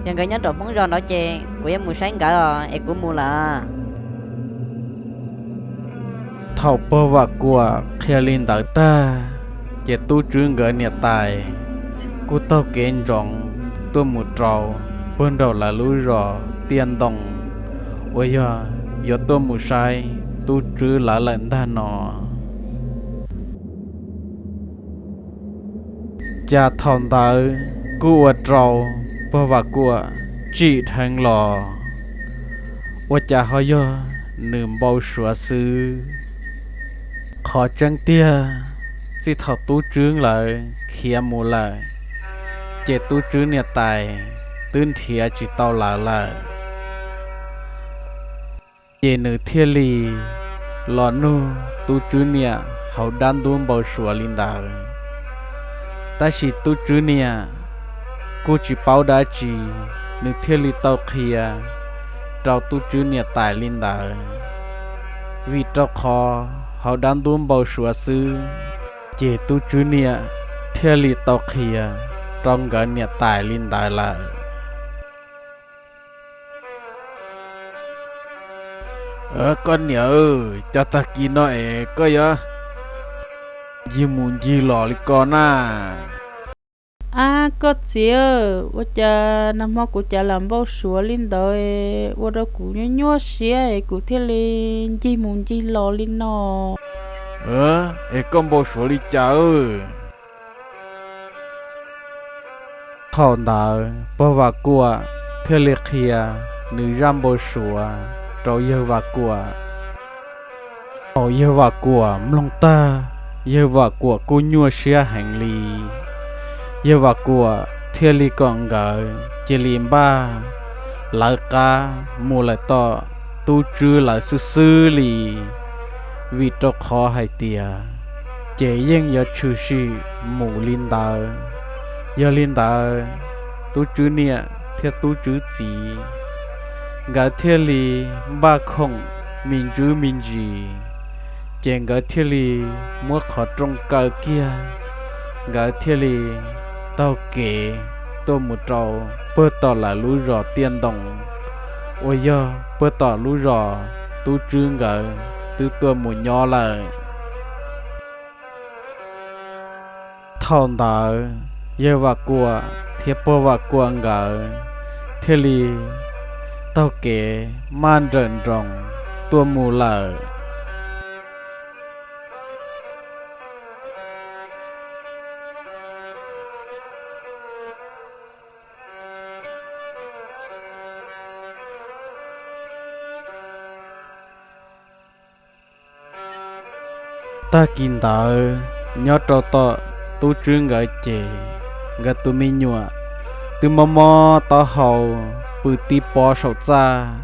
yog nkawd nyob rau Hmoob zos nraud ces kuv yuav mus saib nkawd os es kuv mus lawm. Thaum pog Vam Kuam qhia li ntawd tag, ces tub Tswb nkawd niam tais kuj taug kev ntsoov tuaj mus rau puag nraum lawv lub zos Tiaj Ntoo uas yog yuav tuaj mus saib tub Tswb lawv lawm ntag no. Cas thaum ntawd kuj ua rau pog Vam Kuam tsim dheev los, ua cas ho yog nws npau suav xwb. Qhov tseeb tiag, txij thaum tub Tswb lawv khiav mus lawm, ces tub Tswb niam tais twb nrhiav tsis tau lawv lawm. Ces nws thiaj li los nug tub Tswb niam hauv dab ntub npau suav li ntawd. Tab sis tub Tswb niam kuj tsis paub dab tsi, nws thiaj li tau qhia rau tub Tswb niam tais li ntawd. Vim rau qhov hauv dab ntub npau suav xwb, ces tub Tswb niam thiaj li tau qhia rau nkawd niam tais li ntawd lawm. Koj niam, cas tag kis no es koj yuav ncig mus ncig los li ko na? Ab koj txiv, ua cas nag hmo kuv cas lam npau suav li ntawd, ua rau kuv nyuaj nyuaj siab es kuv thiaj li ncig mus ncig los li no. Es koj npau suav li cas? Thaum ntawd pog Vam Kuam thiaj li qhia nws zaj npau suav rau yawg Vam Kuam. Thaum yawg Vam Kuam mloog tag, yawg Vam Kuam kuj nyuaj siab heev li. Yawg Vam Kuam thiaj li kom nkawd cia li npaj lawv qab mus lawm tom tub Tswb lawv xwb xwb li, vim rau qhov hais tias ces yeej yuav tshwm sim mus li ntawd. Yog li ntawd, tub Tswb niam thiab tub Tswb txiv nkawd thiaj li npaj khoom me ntsuj me ntsis, ces nkawd thiaj li muab qhov rooj kaw kiag, nkawd thiaj li taug kev tuaj mus rau puag tom lawv lub zos Tiaj Ntoo, uas yog puag tom lub zos tub Tswb nkawd twb tuaj mus nyob lawm. Thaum ntawd yawg Vam Kuam thiab pog Vam Kuam nkawd thiaj li taug kev maj nrawm nroos tuaj mus lawm. Tag kis ntawd nyob rau tom tub Tswb nkawd ces nkawd tus me nyuam twb mob mob taub hau pw tib pob saum txaj,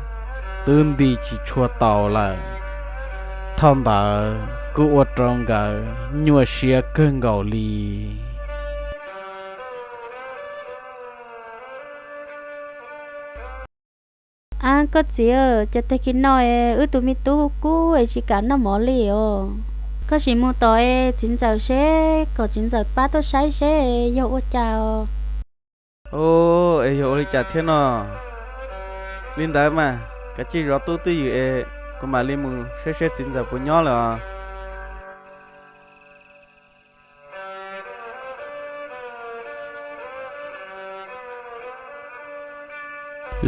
twb nti tsis tshua tau lawm. Thaum ntawd kuj ua rau nkawd nyuaj siab kawg nkaus li. Ab koj txiv, cas tag kis no es wb tus me tub kub es tsis kam noj mov li os. Koj sim mus tom es txiv ntxawm seb kom txiv ntxawm pab tuaj saib seb yog ua cas os. Ub, es yog ua li cas thiab no? Li ntawd mas kav tsij zov tub twj ywm es kuv mam li mus saib seb txiv ntxawm puas nyob lawm os.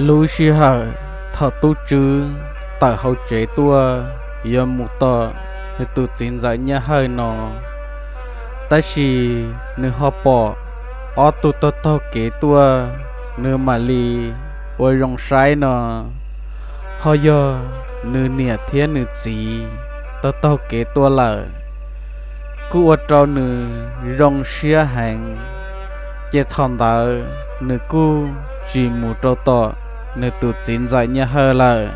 Lub sij hawm thaum tub Tswb tawm hauv tsev tuaj yuav mus tom nws tus txiv ntxawm Nyiaj Hawj no, tab sis nws ho pom ob tug taug taug kev tuaj, nws mam li ua zoo saib no ho yog nws niam thiab nws txiv taug taug kev tuaj lawm. Kuj ua rau nws zoo siab heev, ces thaum ntawd nws kuj tsis mus rau tom nws tus txiv ntxawm Nyiaj Hawj lawm.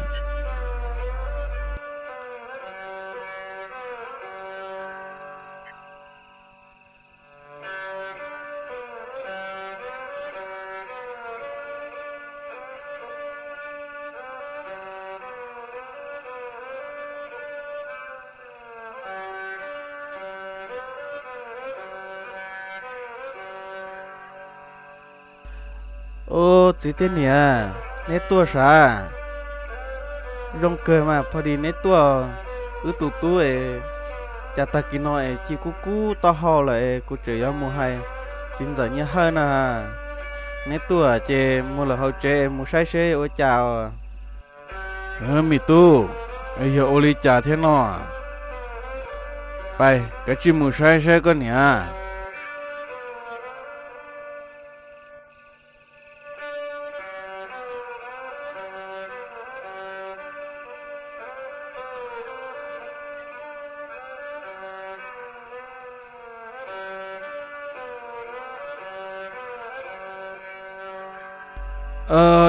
Ub, txiv thiab niam, neb tuaj sav? Zoo kawg mas, pho dis neb tuaj. Wb tus tub es cas tag kis no es ci kub kub taub hau lawm es kuv tseem yuav mus hais txiv ntxawm Nyiaj Hawj na. Neb tuaj ces mus lawm hauv tsev es mus saib seb ua cas os. Me tub, yog ua li cas thiab no? Pais, kav tsij mus saib saib koj niam.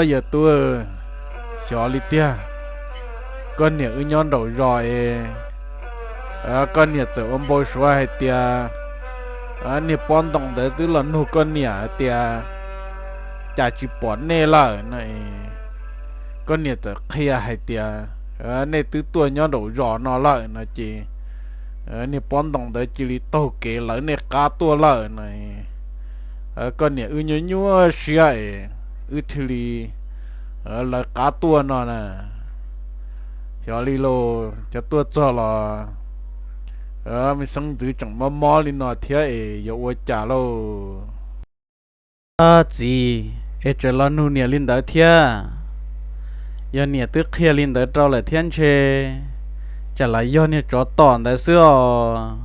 Yawm tub, xyov li tiag. Koj niam wb nyob nraum zos es koj niam txawm ua npau suav hais tias niag pob ntoo ntawd twb los nug koj niam hais tias cas tsis pom nej lawm no. Koj niam txawm qhia hais tias nej twb tuaj nyob nraum zos no lawm no ces niag pob ntoo ntawd cia li taug kev lawv nej qab tuaj lawm no. Koj niam wb nyuaj nyuaj siab es wb thiaj li lawv qab tuaj no na. Xyov li lauj, cov tuaj txog los me xeeb ntxwv tseem mob mob li no thiab es yuav ua cas lauj? Txiv, es tseem los nug niam li ntawd thiab? Yog niam twb qhia li ntawd rau lawm thiab ntshe tsam lam yog niag tsov tom ntawd xwb os.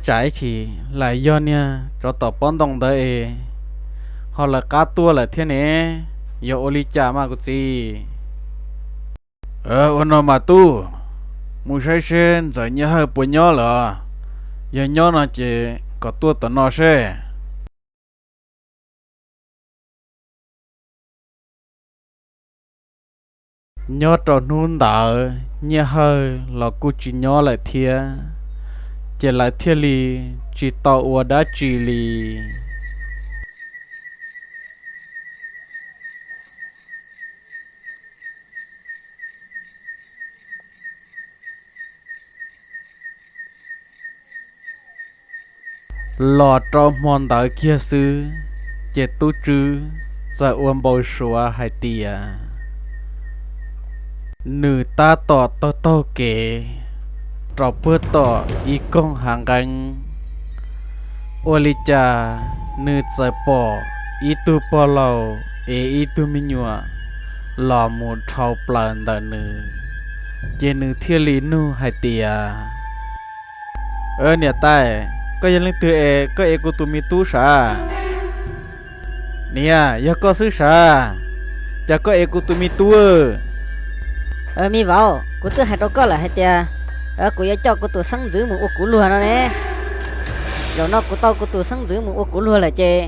Tsam ib chim lam yog niag tsov tom pob ntoo ntawd es ho lawv qab tuaj lawm thiab ne, yuav ua li cas mas kuv txiv? Ua no mas tub, mus saib seb ntxawm Nyiaj Hawj puas nyob lawm. Yog nyob no ces kom tuaj tom no seb. Nyob rau hnub ntawd Nyiaj Hawj los kuj tsis nyob lawm thiab, ces lawv thiaj li tsis tau ua dab tsi li. Los rau hmo ntawd kiag xwb, ces tub Tswb txawm ua npau suav hais tias nws tab tom taug taug kev rau puag tom ib koog hav nqeeb, ua li cas nws txawm pom ib tug pog laus es ib tug me nyuam los mus dhau plaws ntawm nws, ces nws thiaj li nug hais tias, Niam tais, koj yog leej twg es koj ev kuv tus me tub sav? Niam, yog koj xwb sav, cas koj ev kuv tus me tub? Me vauv, kuv twb hais rau koj lawm hais tias kuv yuav coj kuv tus xeeb ntxwv mus ua kuv luag no ne. Zaum no kuv tau kuv tus xeeb ntxwv mus ua kuv luag lawm ces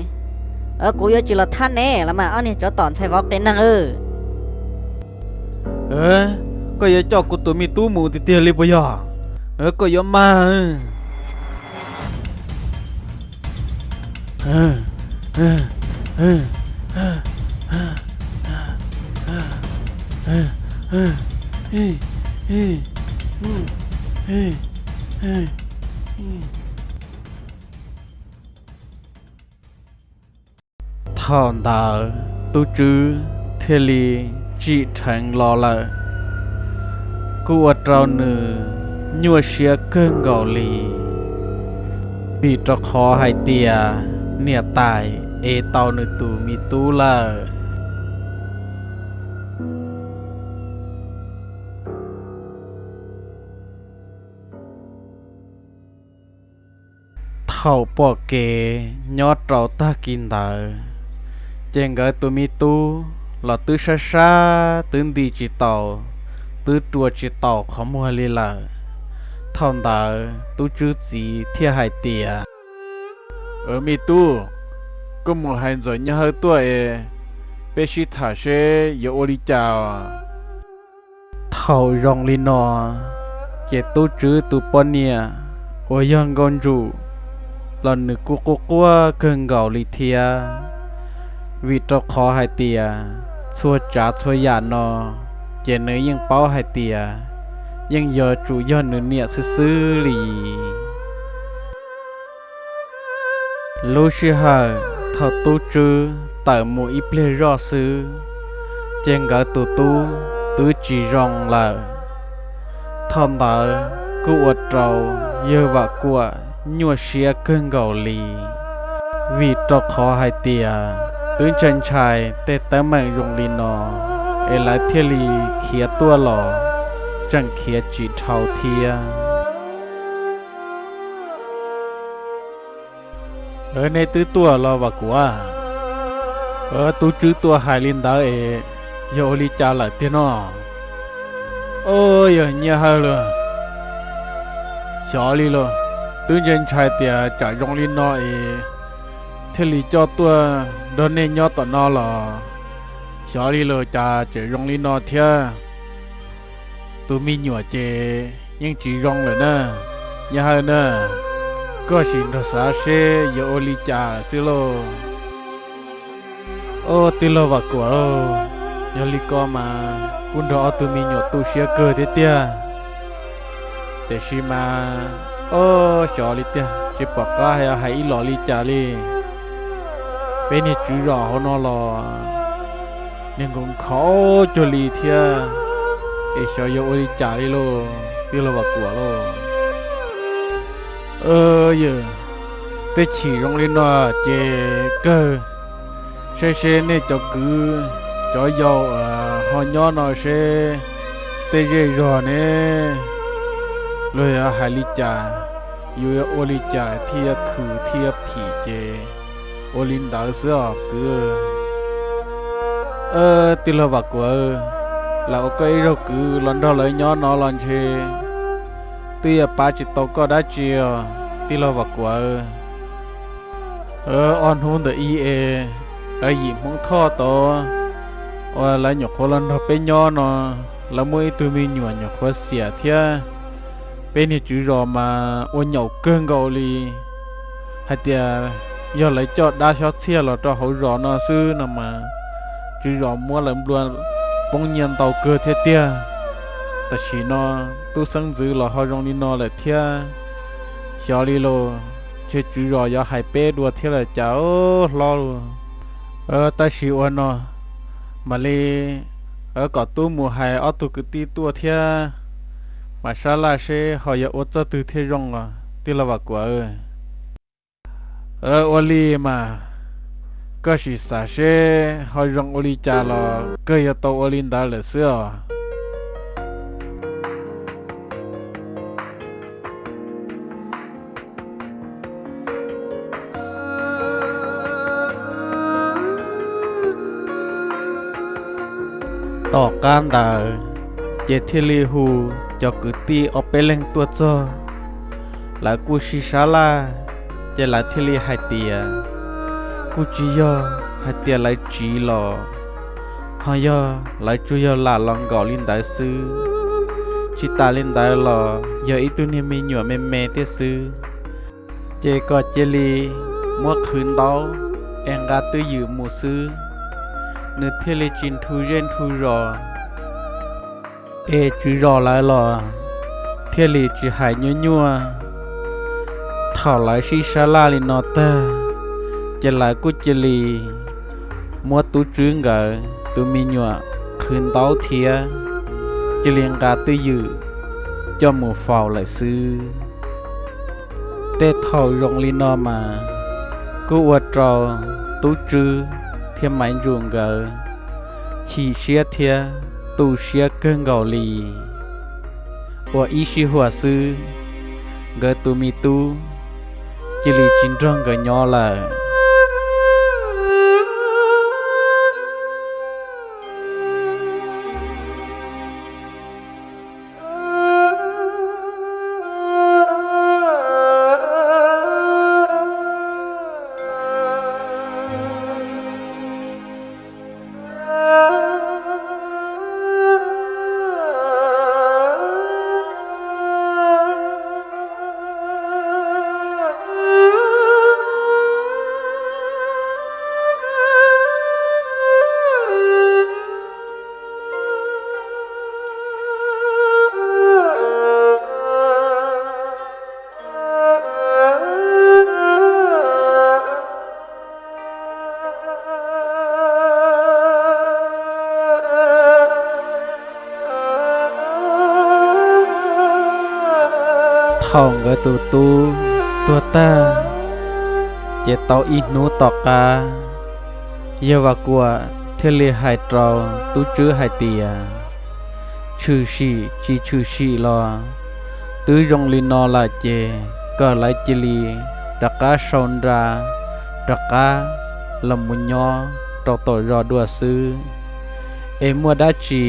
kuv yuav tsis los thab neb los mas ob niag tsov tom ntxhais vauv qias neeg. Koj yuav coj kuv tus me tub mus tiag tiag li puas yog? Koj yuav mag. Thaum ntawd tub Tswb thiaj li tsim dheev los lawm, kuj ua rau nws nyuaj siab kawg nkaus li, vim rau qhov hais tias niam tais ev tau nws tus me tub lawm. Thaum pom kev nyob rau tag kis ntawd, ces nkawd tus me tub los twb sab sab twb nti tsis taus, twb rua tsis taus qhov muag li lawm. Thaum ntawd tub Tswb txiv thiaj hais tias, Me tub, koj mus hais ntxawm Nyiaj Hawj tuaj es peb sib tham seb yuav ua li cas os. Thaum zoo li no, ces tub Tswb tus poj niam uas yog Nkauj Ntsum los nws kuj quaj quaj kawg nkaus li thiab, vim rau qhov hais tias txhua tsav txhua yam no ces nws yeej paub hais tias yeej yuav tsum yog nws niam xwb xwb li. Lub sij hawm thaum tub Tswb tawm mus ib pliag zoj xwb, ces nkawd tus tub twb tsis zoo lawm. Thaum ntawd kuj ua rau yawg Vam Kuam nyuaj siab kawg nkaus li, vim rau qhov hais tias twb ntshai ntshai tej teeb meem zoo li no, es lawv thiaj li khiav tuaj los tseem khiav tsis dhau thiab. Nej twb tuaj los Vam Kuam? Tub Tswb tuaj hais li ntawd es yog ua li cas lawm tiag no? Au, yog Nyiaj Hawj los, xyov li los, twb ntshai ntshai tias tsam zoo li no es thiaj li coj tuaj nrog nej nyob tom no los, xyov li los cas tseem zoo li no thiab. Tus me nyuam ces yeej tsis zoo lawm na. Nyiaj Hawj na, koj sim nrog xav seb yuav ua li cas xwb lauj. Au, tij laug Vam Kuam, yog li ko mas kuv nrog ob tug me nyuam tu siab kawg thiab tiag. Tiam sis mas, au, xyov li tiag, tsis pom qab hais ib los li cas li. Peb niag tswv zos hauv no los niag nkaus nkhaus cuag li thiab, es xyov yuav ua li cas li lauj, tij laug Vam Kuam lauj. Yog tej chim zoo li no ces kawg saib seb nej cov kwv cov yau ho nyob no seb tej zej zog ne, luag yuav hais li cas, yuav ua li cas thiaj yuav khwv thiaj yuav phim ces ua li ntawd xwb os kwv. Tij laug Vam Kuam, lam ua koj ib zaug kwv los nrog lawv nyob no los ntshe twb yuav pab tsis tau koj dab tsi os tij laug Vam Kuam. Ob hnub ntawm i es lawv yim Hmoob Thoj tod uas lawv nyuam qhuav los nrog peb nyob no, lawv muaj ib tug me nyuam nyuam qhuav xiam thiab. Peb niag tswv zos mas ua nyaum kawg nkaus li, hais tias yog lawv coj dab xyob txhiaj los rau hauv zos no xwb no mas tswv zos muab lawv nplua poob nyiaj ntau kawg thiab tiag. Tam sim no tub xeeb ntxwv los ho zoo li no lawm thiab, xyov li los ntshe tswv zos yuav hais peb dua thiab lawm cas hlob lauj. Tab sis ua no mam li kom tub mus hais ob tug kwv tij tuaj thiab, mas sab laj seb ho yuav ua txoj twg thiaj zoo os tij laug Vam Kuam. Ua li mas, koj sim xav seb ho zoo ua li cas los kawg yuav tau ua li ntawd lawm xwb os. Tom qab ntawd ces thiaj li hu cov kwv tij ob peb leeg tuaj txog. Lawv kuj sib sab laj, ces lawv thiaj li hais tias kuj tsis yog hais tias lawv tsiv los, ho yog lawv tsuas yog lam los nkaum li ntawd xwb. Tsis tas li ntawd los yog ib tug niag me nyuam me me thiab xwb, ces kom cia li muab qhwv ntaub es nqa twj ywm mus xwb, nws thiaj li tsis nthu zej nthu zos. Es tswv zos lawv los thiaj li tsis hais nyuaj nyuaj. Thaum lawv sib sab laj li no tag, ces lawv kuj cia li muab tub tswb nkawd tus me nyuam qhwv ntaub thiab, cia li nqa twj ywm coj mus faus lawm xwb. Tej thaum zoo li no mas kuj ua rau tub tswb thiab maiv ntsuam nkawd chim siab thiab tu siab kawg nkaus li. Ua ib sij huam xwb, nkawd tus me tub cia li tsis nrog nkawd nyob lawm. Thaum nkawd tus tub tuag tag, ces tau ib hnub tom qab, yawg Vam Kuam thiaj li hais rau tub Tswb hais tias, tshwm sim tsis tshwm sim los twb zoo li no lawm ces kom lawv cia li rov qab sau nra rov qab los mus nyob rau tom zos dua xwb, es muaj dab tsi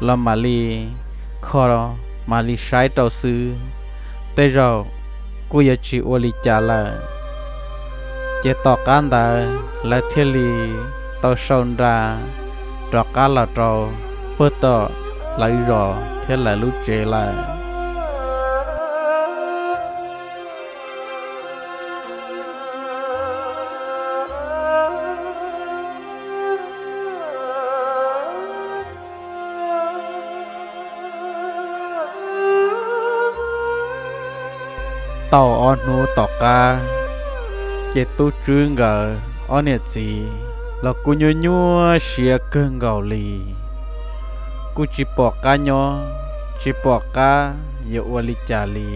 los mam li kho mam li saib rau xwb, tej zaum kuj yuav tsis ua li cas lawm. Ces tom qab ntawd lawv thiaj li tau sau nra rov qab los rau puag tom lawv zos thiab lawv lub tsev lawm. Tau ob hnub tom qab, ces tub Tswb nkawd ob niam txiv los kuj nyuaj nyuaj siab kawg nkaus li, kuj tsis pom qab nyob tsis pom qab yuav ua li cas li.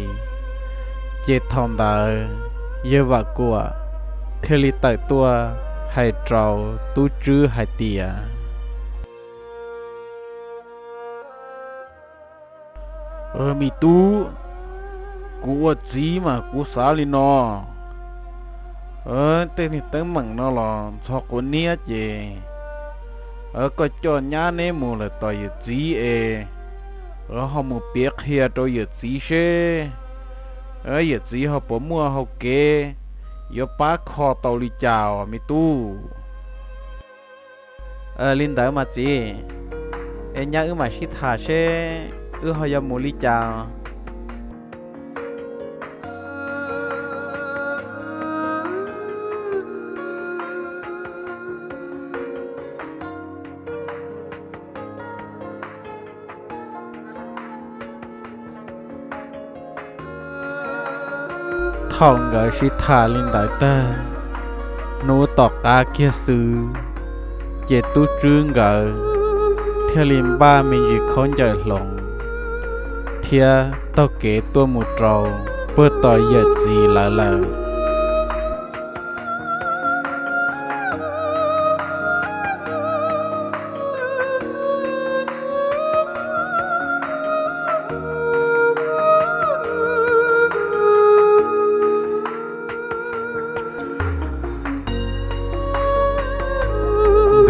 Ces thaum ntawd yawg Vam Kuam thiaj li tawm tuaj hais rau tub Tswb hais tias, me tub, kuv ua txiv mas kuv xav li no, tej teeb meem no los ntxhov quav niab ces koj coj nyab neb mus lawm tom yawm txiv es ho mus piav qhia rau yawm txiv seb yawm txiv ho puas muaj hau kev yuav pab kho tau li cas os me tub. Li ntawd mas txiv, es nyab wb mam sib tham seb wb ho yuav mus li cas. Thaum nkawd sib tham li ntawd tag, hnub tom qab kiag xwb, ces tub Tswb nkawd thiaj li npaj me ntsis khaub ncaws hloov thiab taug kev tuaj mus rau puag tom yawm txiv lawv lawm.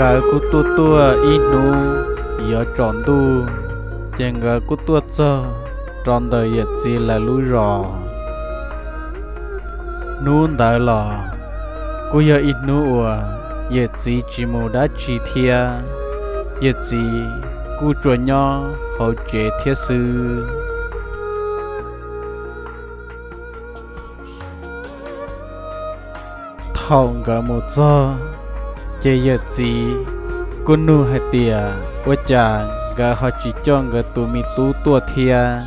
Nkawd kuj tuaj tuaj ib hnub yuav tsaus ntuj, ces nkawd kuj tuaj txog rau ntawm yawm txiv lawv lub zos. Hnub ntawd los kuj yog ib hnub uas yawm txiv tsis mus dab tsi thiab, yawm txiv kuj tsuas nyob hauv tsev thiab xwb. Thaum nkawd mus txog, ces yawm txiv kuj nug hais tias ua cas nkawd ho tsis coj nkawd tus me tub tuaj thiab.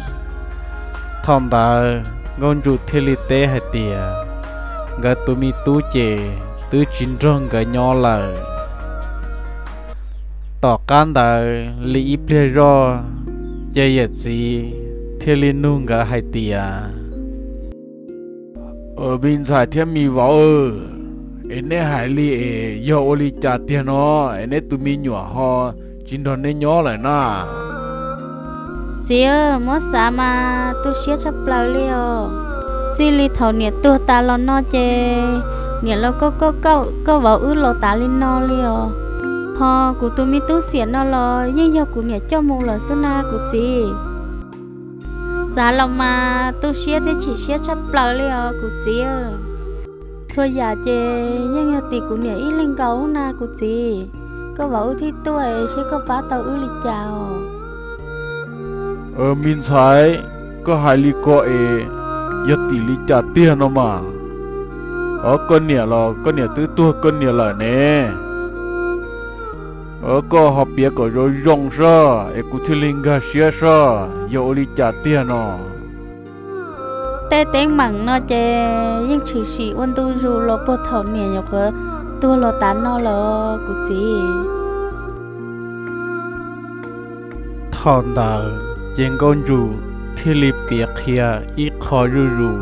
Thaum ntawd Nkauj Ntsum thiaj li teb hais tias nkawd tus me tub ces twb tsis nrog nkawd nyob lawm. Tom qab ntawd li ib pliag zoj, ces yawm txiv thiaj li nug nkawd hais tias, me ntxhais thiab me vauv, es neb hais li es yog ua li cas tiag no es neb tus me nyuam ho tsis nrog neb nyob lawm na? Txiv, muab xav mas tu siab tshaj plaws li os. Txij li thaum niam tuag tas los no ces niam los koj koj koj vauv wb los tas li no li os. Ho kuv tus me tub xiam no los yeej yog kuv niam coj mus lawm xwb na kuv txiv. Xav los mas tu siab thiab chim siab tshaj plaws li os kuv txiv. Txhua yam ces yeej yog tim kuv niam ib leeg nkaus na kuv txiv. Koj vauv wb thiaj tuaj es seb koj pab tau wb li cas os. Me ntxhais, koj hais li ko es yog tim li cas tiag no mas? Os, koj niam los koj niam twb tuag koj niam lawm ne. Koj ho piav kom zoo zoo soj es kuv thiaj li nkag siab soj yog ua li cas tiag no. Tej teeb meem no ces yeej tshwm sim ua ntu zus los puag thaum niam nyuam qhuav tuag los tas no lawm kuv txiv. Thaum ntawd ces Nkauj Ntsum thiaj li piav qhia ib qho zuj zus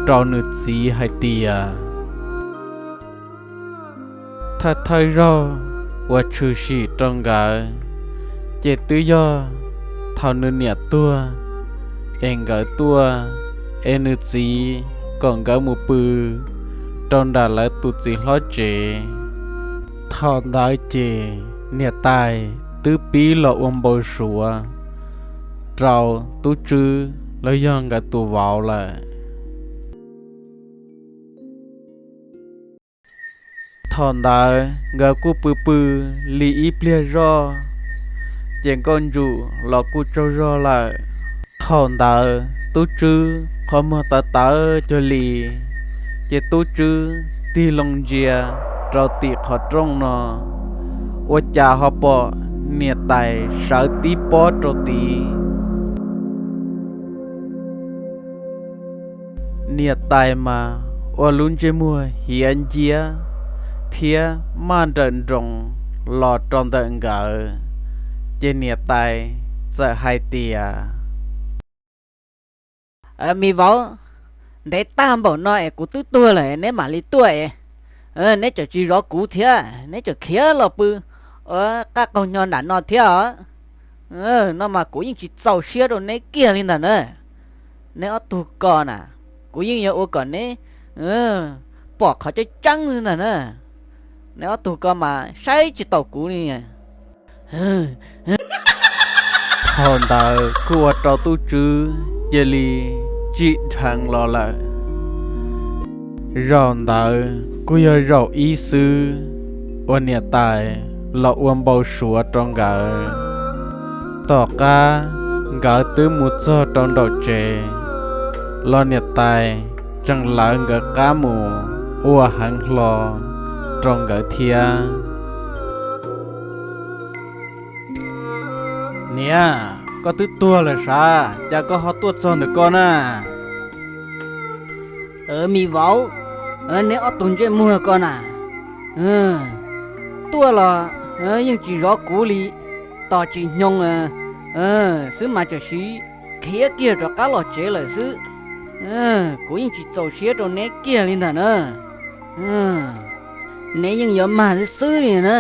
rau nws txiv hais tias thawj thawj zaug uas tshwm sim rau nkawd ces twb yog thaum nws niam tuag es nkawd tuaj, es nws txiv kom nkawd mus pw rau nram lawv tus txiv hlob tsev. Thaum ntawd ces niam tais twb pib los ua npau suav rau tub tswb los yog nkawd tus vauv lawm. Thaum ntawd nkawd kuj pw pw li ib pliag zoj, ces nkauj ntsum los kuj tsaug zog lawm. Thaum ntawd tub tswb qhov muag tawv tawv cuag li, ces tub tswb tig loo ntsia rau tim qhov rooj no, ua cas ho pom niam tais sawv tib pob rau tid. Niam tais mas ua lub ntsej muag hiav nciab thiab maj nrawm nroos los rau ntawm nkawd, ces niam tais txawm hais tias, Me vauv, ntev tag npaum no es kuv twb tuag lawm neb mam li tuaj es, neb tseem tsis zov kuv thiab, neb tseem khiav los pw qab qaug hnyo nram no thiab os. No mas kuv yeej tsis txaus siab rau neb kiag li ntag na. Neb ob tug ko na, kuv yeej yuav ua kom neb pom qhov tseeb tseeb li ntag na. Neb ob tug ko mas saib tsis taus kuv li. Thaum ntawd kuj ua rau tub tswb cia li tsim dheev los lawm. Zaum ntawd kuj yog zaum ib xwb uas niam tais los ua npau suav rau nkawd. Tom qab nkawd twb mus txog rau nraum tsev los niam tais tseem lawv nkawd qab mus ua heev hlo rau nkawd thiab. Niam, koj twb tuag lawm sav, cas koj ho tuaj txog ntawm ko na? Me vauv, neb ob tug ntsej muag ko na, tuaj los yeej tsis zov kuv li, tos tsis hnyoo xwb mas tseem siv khiav kiag rov qab los tsev lawm xwb. Kuv yeej tsis txaus siab rau neb kiag li ntag na. Neb yeej yuav mag xwb xwb li na.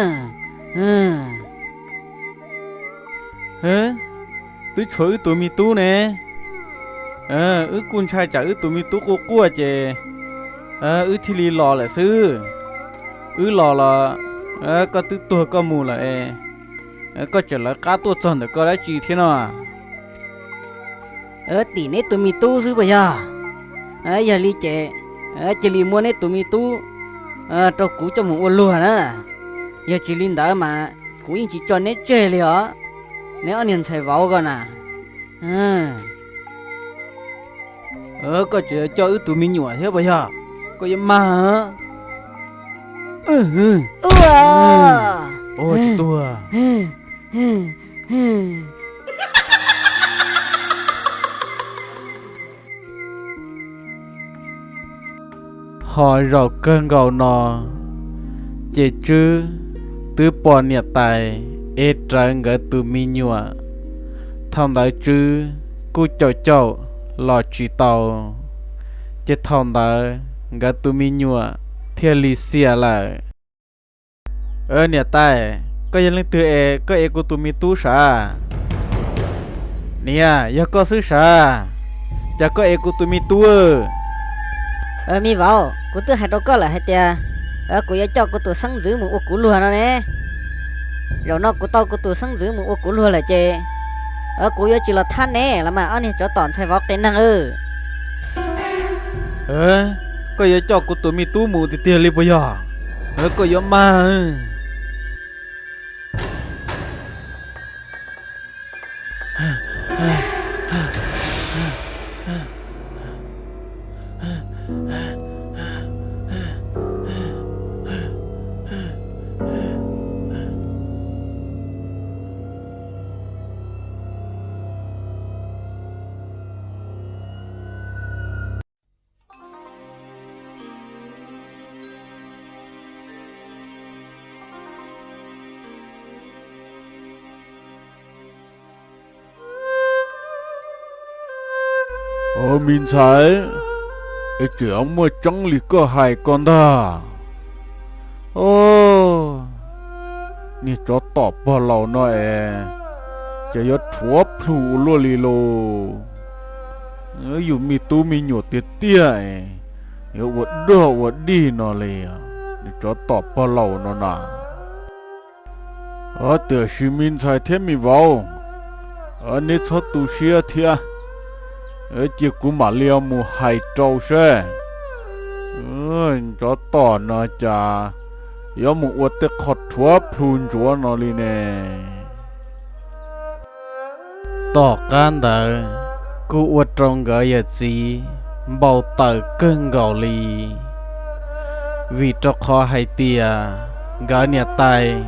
Twb tshuav wb tus me tub ne. Wb kuj ntshai tsam wb tus me tub quaj quaj ces wb thiaj li los lawm xwb. Wb los los koj twb tuag koj mus lawm, koj tseem lawv qab tuaj txog ntawm ko dab tsi thiab no? Tim neb tus me tub xwb puas yog? Yog li ces cia li muab neb tus me tub rau kuv coj mus ua luag na. Yog tsis li ntawd mas kuv yeej tsis tso neb tseg li os, neb ob niag ntxhais vauv ko na. Koj tseem yuav coj wb tus me nyuam thiab puas yog? Koj yuav mag. Ua tsis tuag. Ho zaum kawg nkaus no, ces Tswb twb pom niam tais ev rawv nkawd tus me nyuam. Thaum ntawd Tswb kuj caum caum los tsis tau, ces thaum ntawd nkawd tus me nyuam thiaj li xiam lawm. Niam tais, koj yog leej twg es koj ev kuv tus me tub sav? Niam, yog koj xwb sav, cas koj ev kuv tus me tub? Me vauv, kuv twb hais rau koj lawm hais tias kuv yuav coj kuv tus xeeb ntxwv mus ua kuv luag no ne. Zaum no kuv tau kuv tus xeeb ntxwv mus ua kuv luag lawm ces kuv yuav tsis los thab neb los mas ob niag tsov tom ntxhais vauv qias neeg. Koj yuav coj kuv tus me tub mus tiag tiag li puas yog? Koj yuav mag. Me ntxhais, es tseem muaj tseeb li koj hais ko ntag. Niag tsov tom pog laus no es, ces yuav rhuav plhu ua luaj li lauj. Yus me tub me nyuam tiag tiag es, yuav ua dog ua dig no li. Niag tsov tom pog laus no na. Tiam sis me ntxhais thiab me vauv, neb txhob tu siab thiab, cia kuv mam li mus hais rau seb. Tsov tom no cas yuav mus ua tej qho rhuav plhu ntsuav no li ne. Tom qab ntawd kuj ua rau nkawd yawm txiv npau taws kawg nkaus li, vim rau qhov hais tias nkawd niam tais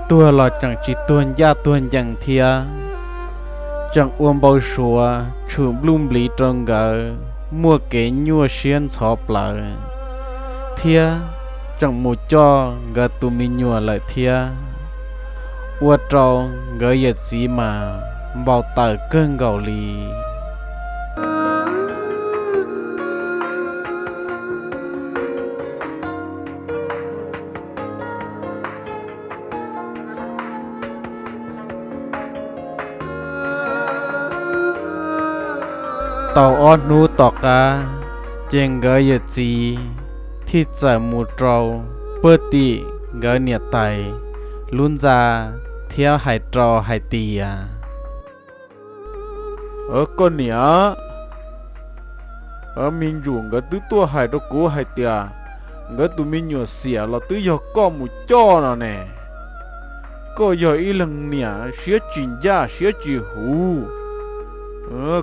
tuag los tseem tsis tuag ncaj tuag ncees thiab, tseem ua npau suav tshwm npluj npliv rau nkawd muaj kev nyuaj siab ntxhov plawv, thiab tseem mus coj nkawd tus me nyuam lawm thiab, ua rau nkawd yawm txiv mas npau taws kawg nkaus li. Tau ob hnub tom qab, ces nkawd yawm txiv thiaj txawm mus rau pawg tim nkawd niam tais lub ntxa thiab hais rau hais tias, Koj niam, me ntsuam nkawd twb tuaj hais rau kuv hais tias nkawd tus me nyuam xiam los twb yog koj mus coj no ne. Koj yog ib leeg niam siab tsis ncaj siab tsis huv,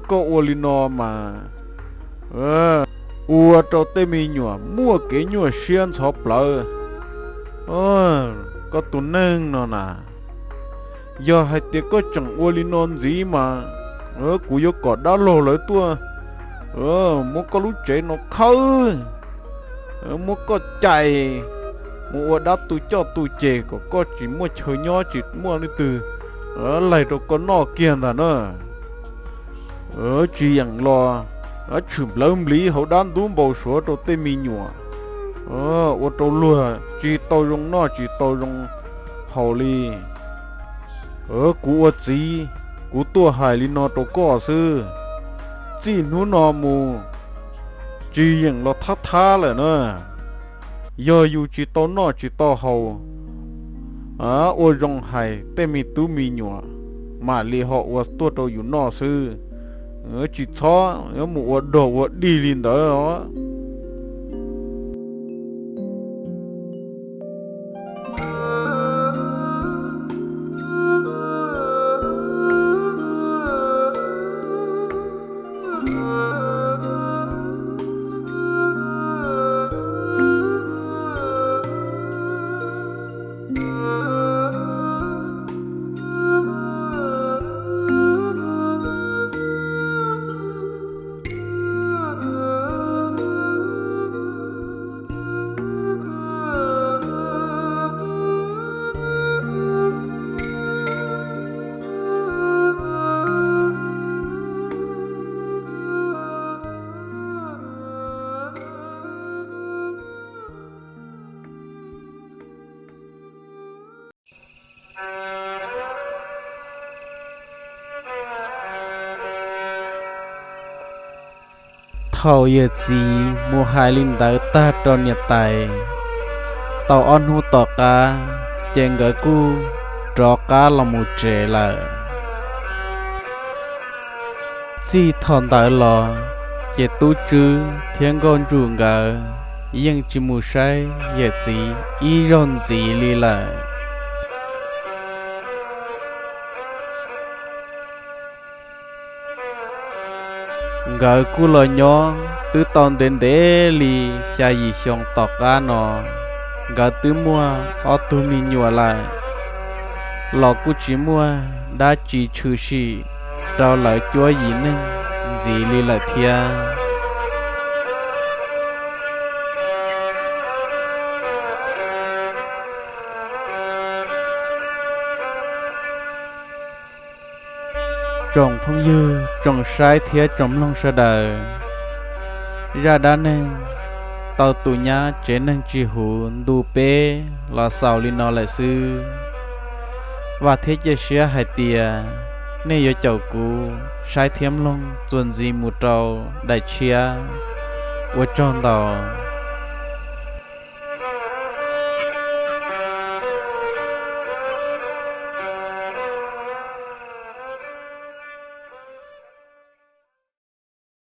koj ua li no mas ua rau tej me nyuam muaj kev nyuaj siab ntxhov plawv. Koj tus neeg no na, yog hais tias koj tseem ua li no ntxiv mas kuv yuav kom dab laug lawv tuaj muab koj lub tsev no khawb, muab koj cais mus ua dab tu coj tu ceg kom koj tsis muaj chaw nyob tsis muaj leej twg laig rau koj noj kiag ntag na. Tsis yeem los tshwm nplawv npliv hauv dab ntub npau suav rau tej me nyuam, ua rau luag tsis tau zoo noj tsis tau zoo haus li. Kuv ua txiv, kuv tuaj hais li no rau koj xwb. Txij hnub no mus tsis yeem los thab thab lawm na. Yog yus tsis tau noj tsis tau haus, ua zoo hais tej me tub me nyuam mam li ho ua tuaj rau yus noj xwb. Tsis txhob yuav mus ua dog ua dig li ntawd os. Thaum yawm txiv mus hais li ntawd tag rau niam tais, tau ob hnub tom qab, ces nkawd kuj rov qab los mus tsev lawm. Txij thaum ntawd los, ces Tub Tswb thiab Nkauj Ntsum nkawd yeej tsis mus saib yawm txiv ib zaug ntxiv li lawm. Nkawd kuj los nyob twb tau ntev ntev li xya yim xyoo tom qab no, nkawd twb muaj ob tug me nyuam lawm, los kuj tsis muaj dab tsi tshwm sim rau lawv cuab yim neeg ntxiv li lawm thiab. Tsoom phooj ywg, tsoom saib thiab tsoom mloog sawv daws, zaj dab neeg tau tus nyab tsev neeg tsis huv ntu peb los xaus li no lawm xwb. Vam thiab cia siab hais tias nej yuav caum kuv saib thiab mloog txuas ntxiv mus rau daim tshiab. Ua tsaug ntau.